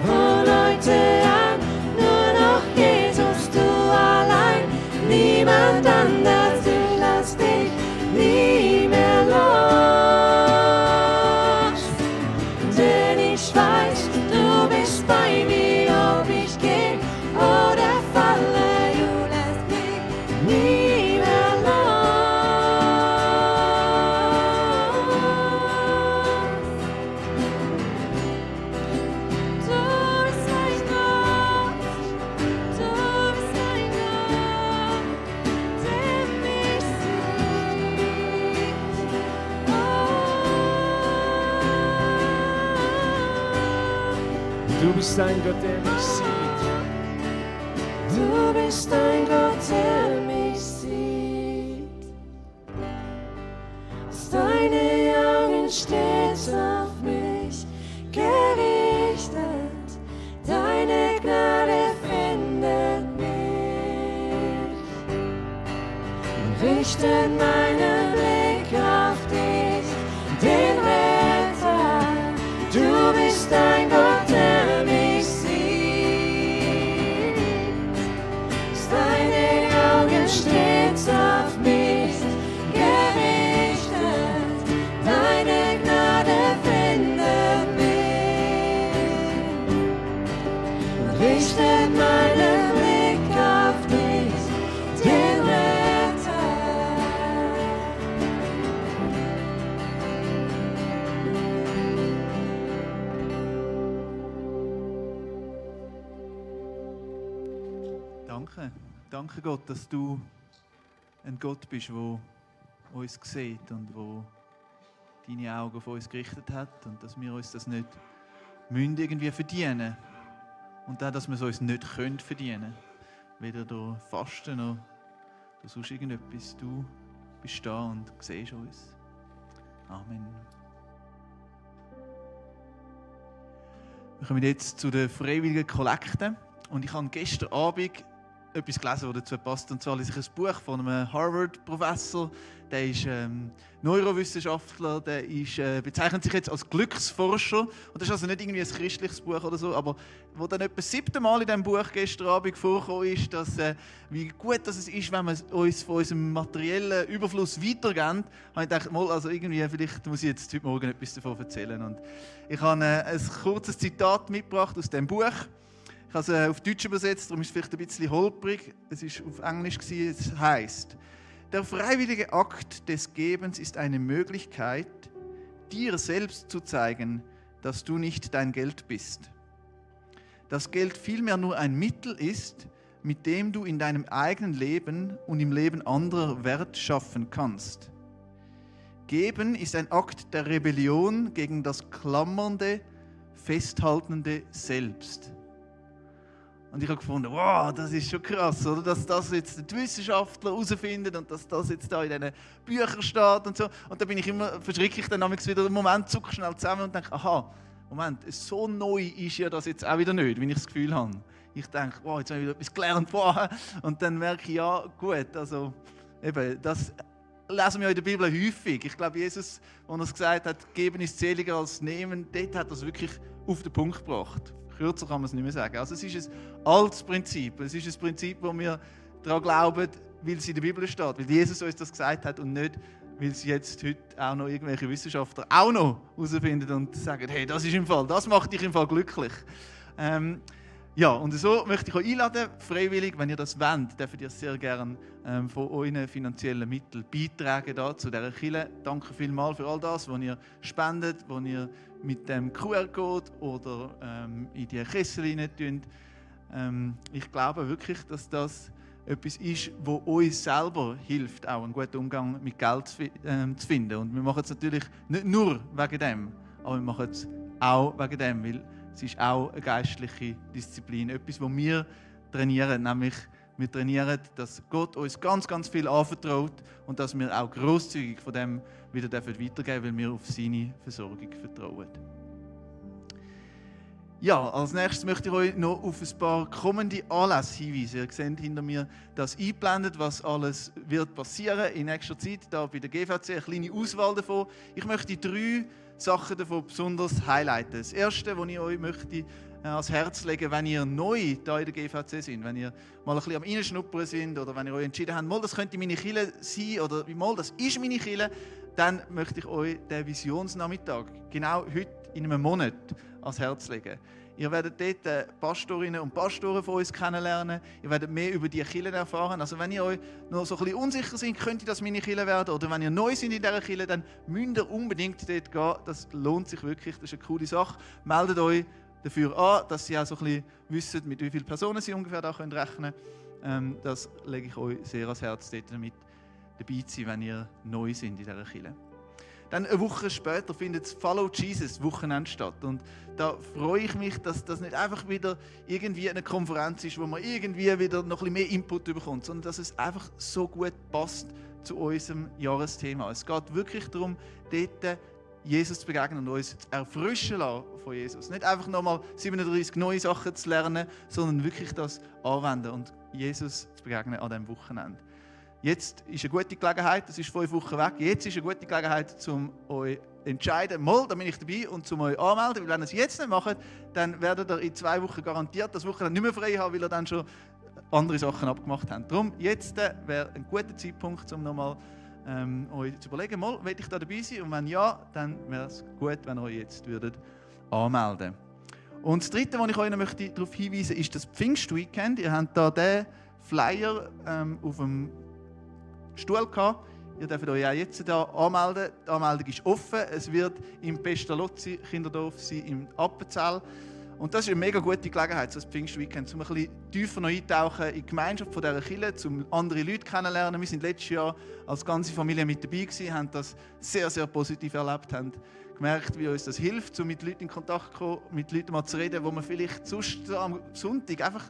Von heute an nur noch Jesus, du allein, niemand anders, ich lass dich nie mehr los. Denn ich weiß, du bist bei mir, ob ich geh oder falle, du lässt mich nie mehr los. Du bist mein Gott, du bist mein Gott, der mich sieht. Du bist ein Gott, der mich sieht. Du bist ein Gott, der mich sieht. Deine Augen stets auf mich gerichtet. Deine Gnade findet mich. Richtet meinen Blick auf dich, den Retter. Du bist ein Gott, der mich sieht. Deine Augen stets auf mich gerichtet. Deine Gnade findet mich. Richtet meinen Blick auf dich, den Retter. Danke. Danke Gott, dass du ein Gott bist, der uns sieht und wo deine Augen auf uns gerichtet hat und dass wir uns das nicht müssen irgendwie verdienen und auch, dass wir es uns nicht können verdienen, weder durch Fasten noch durch sonst irgendetwas. Du bist da und siehst uns. Amen. Wir kommen jetzt zu der freiwilligen Kollekte und ich habe gestern Abend etwas gelesen, das dazu passt, und zwar lese ich ein Buch von einem Harvard-Professor, der ist Neurowissenschaftler, der ist, bezeichnet sich jetzt als Glücksforscher, und das ist also nicht irgendwie ein christliches Buch oder so, aber wo dann etwa das 7. Mal in diesem Buch gestern Abend vorgekommen ist, dass, wie gut das ist, wenn wir uns von unserem materiellen Überfluss weitergeben, habe ich gedacht, mal, also irgendwie, vielleicht muss ich jetzt heute Morgen etwas davon erzählen. Und ich habe ein kurzes Zitat mitgebracht aus diesem Buch. Ich habe es auf Deutsch übersetzt, darum ist es vielleicht ein bisschen holprig. Es war auf Englisch. Es heisst: Der freiwillige Akt des Gebens ist eine Möglichkeit, dir selbst zu zeigen, dass du nicht dein Geld bist. Dass Geld vielmehr nur ein Mittel ist, mit dem du in deinem eigenen Leben und im Leben anderer Wert schaffen kannst. Geben ist ein Akt der Rebellion gegen das klammernde, festhaltende Selbst. Und ich habe gefunden, wow, das ist schon krass, oder? Dass das jetzt die Wissenschaftler herausfinden und dass das jetzt da in diesen Büchern steht und so. Und da bin ich immer, verschrecke ich dann wieder einen Moment, zucke schnell zusammen und denke, aha, Moment, so neu ist ja das jetzt auch wieder nicht, wie ich das Gefühl habe. Ich denke, wow, jetzt habe ich wieder etwas gelernt, wow. Und dann merke ich, ja, gut, also eben, das lesen wir in der Bibel häufig. Ich glaube, Jesus, als er es gesagt hat, geben ist seliger als nehmen, dort hat er es wirklich auf den Punkt gebracht. Kürzer kann man es nicht mehr sagen. Also es ist ein altes Prinzip. Es ist ein Prinzip, wo wir daran glauben, weil es in der Bibel steht, weil Jesus uns das gesagt hat und nicht, weil es jetzt heute auch noch irgendwelche Wissenschaftler auch noch herausfinden und sagen, hey, das ist im Fall, das macht dich im Fall glücklich. Ja, und so möchte ich euch einladen, freiwillig, wenn ihr das wollt, dürft ihr sehr gerne von euren finanziellen Mitteln beitragen da, zu dieser Kirche. Danke vielmals für all das, was ihr spendet, was ihr mit dem QR-Code oder in die Kessel rein tut. Ich glaube wirklich, dass das etwas ist, was uns selber hilft, auch einen guten Umgang mit Geld zu finden. Und wir machen es natürlich nicht nur wegen dem, aber wir machen es auch wegen dem, weil es ist auch eine geistliche Disziplin, etwas, was wir trainieren, nämlich wir trainieren, dass Gott uns ganz, ganz viel anvertraut und dass wir auch grosszügig von dem wieder weitergeben dürfen, weil wir auf seine Versorgung vertrauen. Ja, als nächstes möchte ich euch noch auf ein paar kommende Anlässe hinweisen. Ihr seht hinter mir das eingeblendet, was alles wird passieren in nächster Zeit, da bei der GVC, eine kleine Auswahl davon. Ich möchte 3 Sachen davon besonders highlighten. Das Erste, was ich euch möchte ans Herz legen, wenn ihr neu hier in der GVC sind, wenn ihr mal ein bisschen am Reinschnuppern sind oder wenn ihr euch entschieden habt, mal, das könnte meine Kirche sein oder mal, das ist meine Kirche, dann möchte ich euch den Visionsnachmittag genau heute in einem Monat ans Herz legen. Ihr werdet dort Pastorinnen und Pastoren von uns kennenlernen. Ihr werdet mehr über die Kirche erfahren. Also wenn ihr euch noch so ein bisschen unsicher seid, könnte das meine Kirche werden. Oder wenn ihr neu seid in dieser Kirche, dann müsst ihr unbedingt dort gehen. Das lohnt sich wirklich, das ist eine coole Sache. Meldet euch dafür an, dass ihr auch so ein bisschen wisst, mit wie vielen Personen sie ungefähr da rechnen können. Das lege ich euch sehr ans Herz, dort damit dabei zu sein, wenn ihr neu seid in dieser Kirche. Dann eine Woche später findet das Follow Jesus Wochenende statt. Und da freue ich mich, dass das nicht einfach wieder irgendwie eine Konferenz ist, wo man irgendwie wieder noch ein bisschen mehr Input bekommt, sondern dass es einfach so gut passt zu unserem Jahresthema. Es geht wirklich darum, dort Jesus zu begegnen und uns zu erfrischen lassen von Jesus. Nicht einfach nochmal 37 neue Sachen zu lernen, sondern wirklich das anwenden und Jesus zu begegnen an diesem Wochenende. Jetzt ist eine gute Gelegenheit, das ist 5 Wochen weg, jetzt ist eine gute Gelegenheit, um euch zu entscheiden, mal, da bin ich dabei und um euch anmelden, weil wenn ihr es jetzt nicht macht, dann werdet ihr in 2 Wochen garantiert das Wochenende nicht mehr frei haben, weil ihr dann schon andere Sachen abgemacht habt. Darum, jetzt wäre ein guter Zeitpunkt, um nochmal euch zu überlegen, mal, will ich da dabei sein? Und wenn ja, dann wäre es gut, wenn ihr euch jetzt würdet anmelden. Und das Dritte, was ich euch noch möchte darauf hinweisen möchte, ist das Pfingstweekend. Ihr habt da den Flyer auf dem Stuhl gehabt. Ihr dürft euch auch jetzt hier anmelden. Die Anmeldung ist offen. Es wird im Pestalozzi Kinderdorf sein, im Appenzell. Und das ist eine mega gute Gelegenheit, so ein Pfingstweekend, um ein bisschen tiefer noch eintauchen in die Gemeinschaft von dieser Kirche, um andere Leute kennenzulernen. Wir sind letztes Jahr als ganze Familie mit dabei gewesen, haben das sehr, sehr positiv erlebt, haben gemerkt, wie uns das hilft, um mit Leuten in Kontakt zu kommen, mit Leuten mal zu reden, wo man vielleicht sonst am Sonntag einfach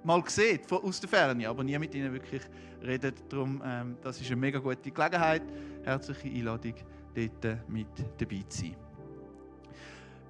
mal sieht, aus der Ferne, aber nie mit ihnen wirklich redet. Darum, das ist eine mega gute Gelegenheit. Herzliche Einladung, dort mit dabei zu sein.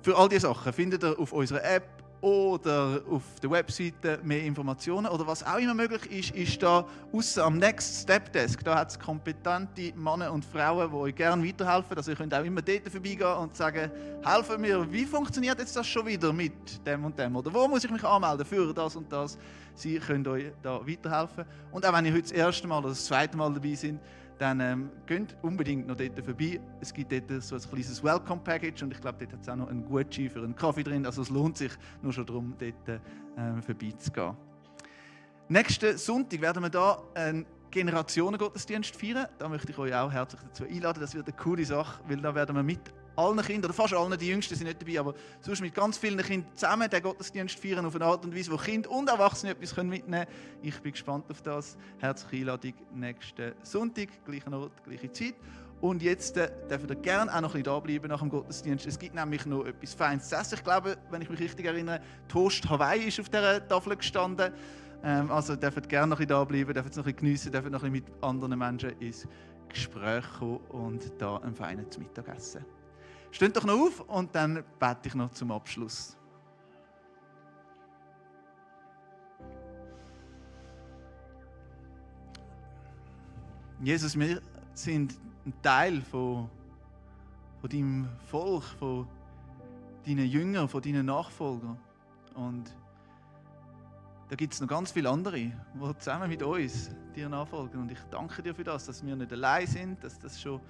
Für all diese Sachen findet ihr auf unserer App oder auf der Webseite mehr Informationen. Oder was auch immer möglich ist, ist da aussen am Next Step Desk. Da hat es kompetente Männer und Frauen, die euch gerne weiterhelfen. Also ihr könnt auch immer dort vorbeigehen und sagen, helfen mir, wie funktioniert jetzt das schon wieder mit dem und dem? Oder wo muss ich mich anmelden für das und das? Sie können euch da weiterhelfen. Und auch wenn ihr heute das erste Mal oder das zweite Mal dabei seid, dann geht unbedingt noch dort vorbei. Es gibt dort so ein kleines Welcome-Package und ich glaube, dort hat es auch noch einen Gutschein für einen Kaffee drin. Also es lohnt sich nur schon darum, dort vorbeizugehen. Nächsten Sonntag werden wir hier einen Generationengottesdienst feiern. Da möchte ich euch auch herzlich dazu einladen. Das wird eine coole Sache, weil da werden wir mit allen Kindern, oder fast allen, die Jüngsten sind nicht dabei, aber sonst mit ganz vielen Kindern zusammen den Gottesdienst feiern auf eine Art und Weise, wo Kinder und Erwachsene etwas mitnehmen können. Ich bin gespannt auf das. Herzliche Einladung nächsten Sonntag, gleicher Ort, gleiche Zeit. Und jetzt dürft ihr gerne auch noch ein bisschen da bleiben nach dem Gottesdienst. Es gibt nämlich noch etwas Feines zu essen. Ich glaube, wenn ich mich richtig erinnere, Toast Hawaii ist auf dieser Tafel gestanden. Also dürft gerne noch ein bisschen da bleiben, dürft es noch ein bisschen geniessen, dürft noch ein bisschen mit anderen Menschen ins Gespräch kommen und da einen feinen Mittag essen. Steht doch noch auf und dann bete ich noch zum Abschluss. Jesus, wir sind ein Teil von deinem Volk, von deinen Jüngern, von deinen Nachfolgern. Und da gibt es noch ganz viele andere, die zusammen mit uns dir nachfolgen. Und ich danke dir für das, dass wir nicht allein sind, dass das schon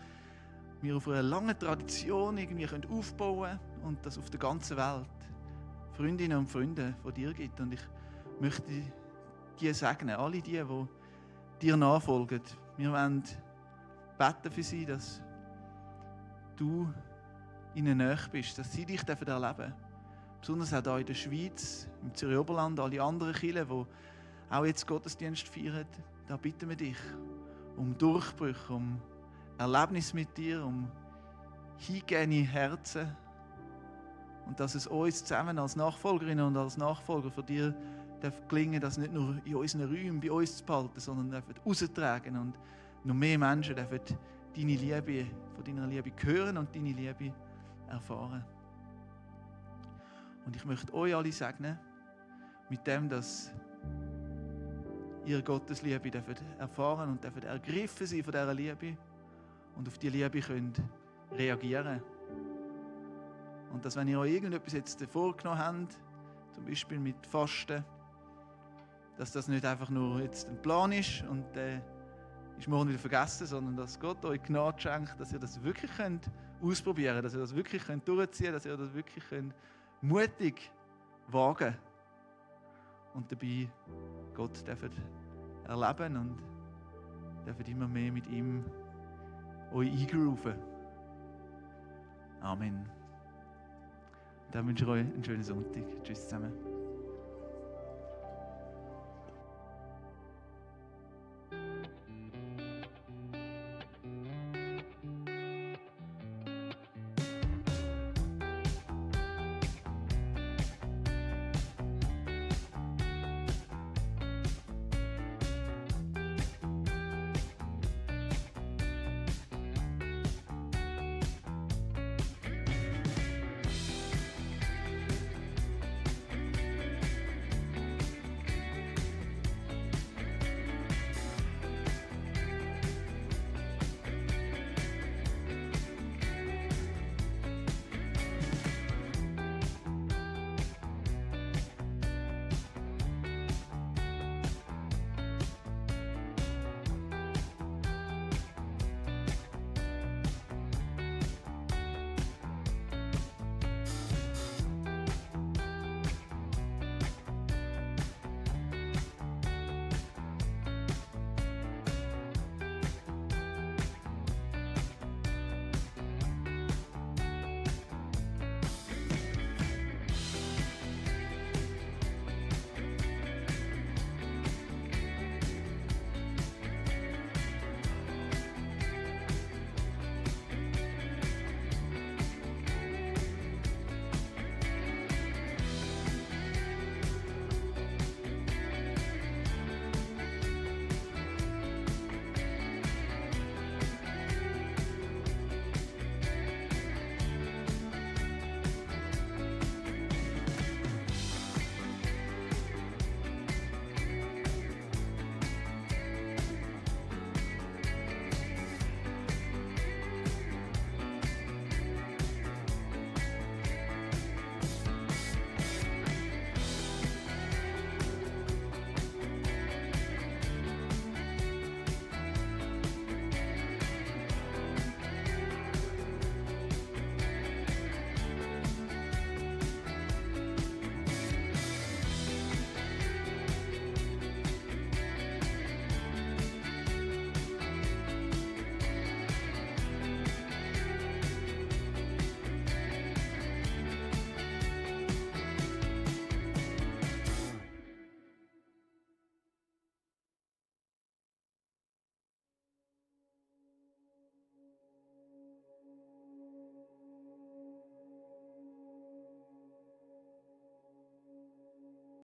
wir auf einer langen Tradition irgendwie aufbauen können und dass auf der ganzen Welt Freundinnen und Freunde von dir gibt. Und ich möchte die segnen, alle die dir nachfolgen. Wir wollen beten für sie, dass du ihnen nahe bist, dass sie dich erleben dürfen. Besonders auch hier in der Schweiz, im Zürich Oberland, alle anderen Kirchen, die auch jetzt Gottesdienst feiern. Da bitten wir dich um Durchbrüche, um Erlebnis mit dir, um hingegebene Herzen. Und dass es uns zusammen als Nachfolgerinnen und als Nachfolger von dir gelingen darf, das nicht nur in unseren Räumen bei uns zu behalten, sondern rauszutragen und noch mehr Menschen dürfen deine Liebe, von deiner Liebe hören und deine Liebe erfahren. Und ich möchte euch alle segnen, mit dem, dass ihr Gottes Liebe erfahren und ergriffen sein von dieser Liebe und auf diese Liebe könnt reagieren. Und dass, wenn ihr euch irgendetwas jetzt vorgenommen habt, zum Beispiel mit Fasten, dass das nicht einfach nur jetzt ein Plan ist und ist morgen wieder vergessen, sondern dass Gott euch Gnade schenkt, dass ihr das wirklich könnt ausprobieren könnt, dass ihr das wirklich könnt durchziehen könnt, dass ihr das wirklich könnt mutig wagen und dabei Gott dürft erleben und dürft immer mehr mit ihm euch eingrooven. Amen. Dann wünsche ich euch einen schönen Sonntag. Tschüss zusammen.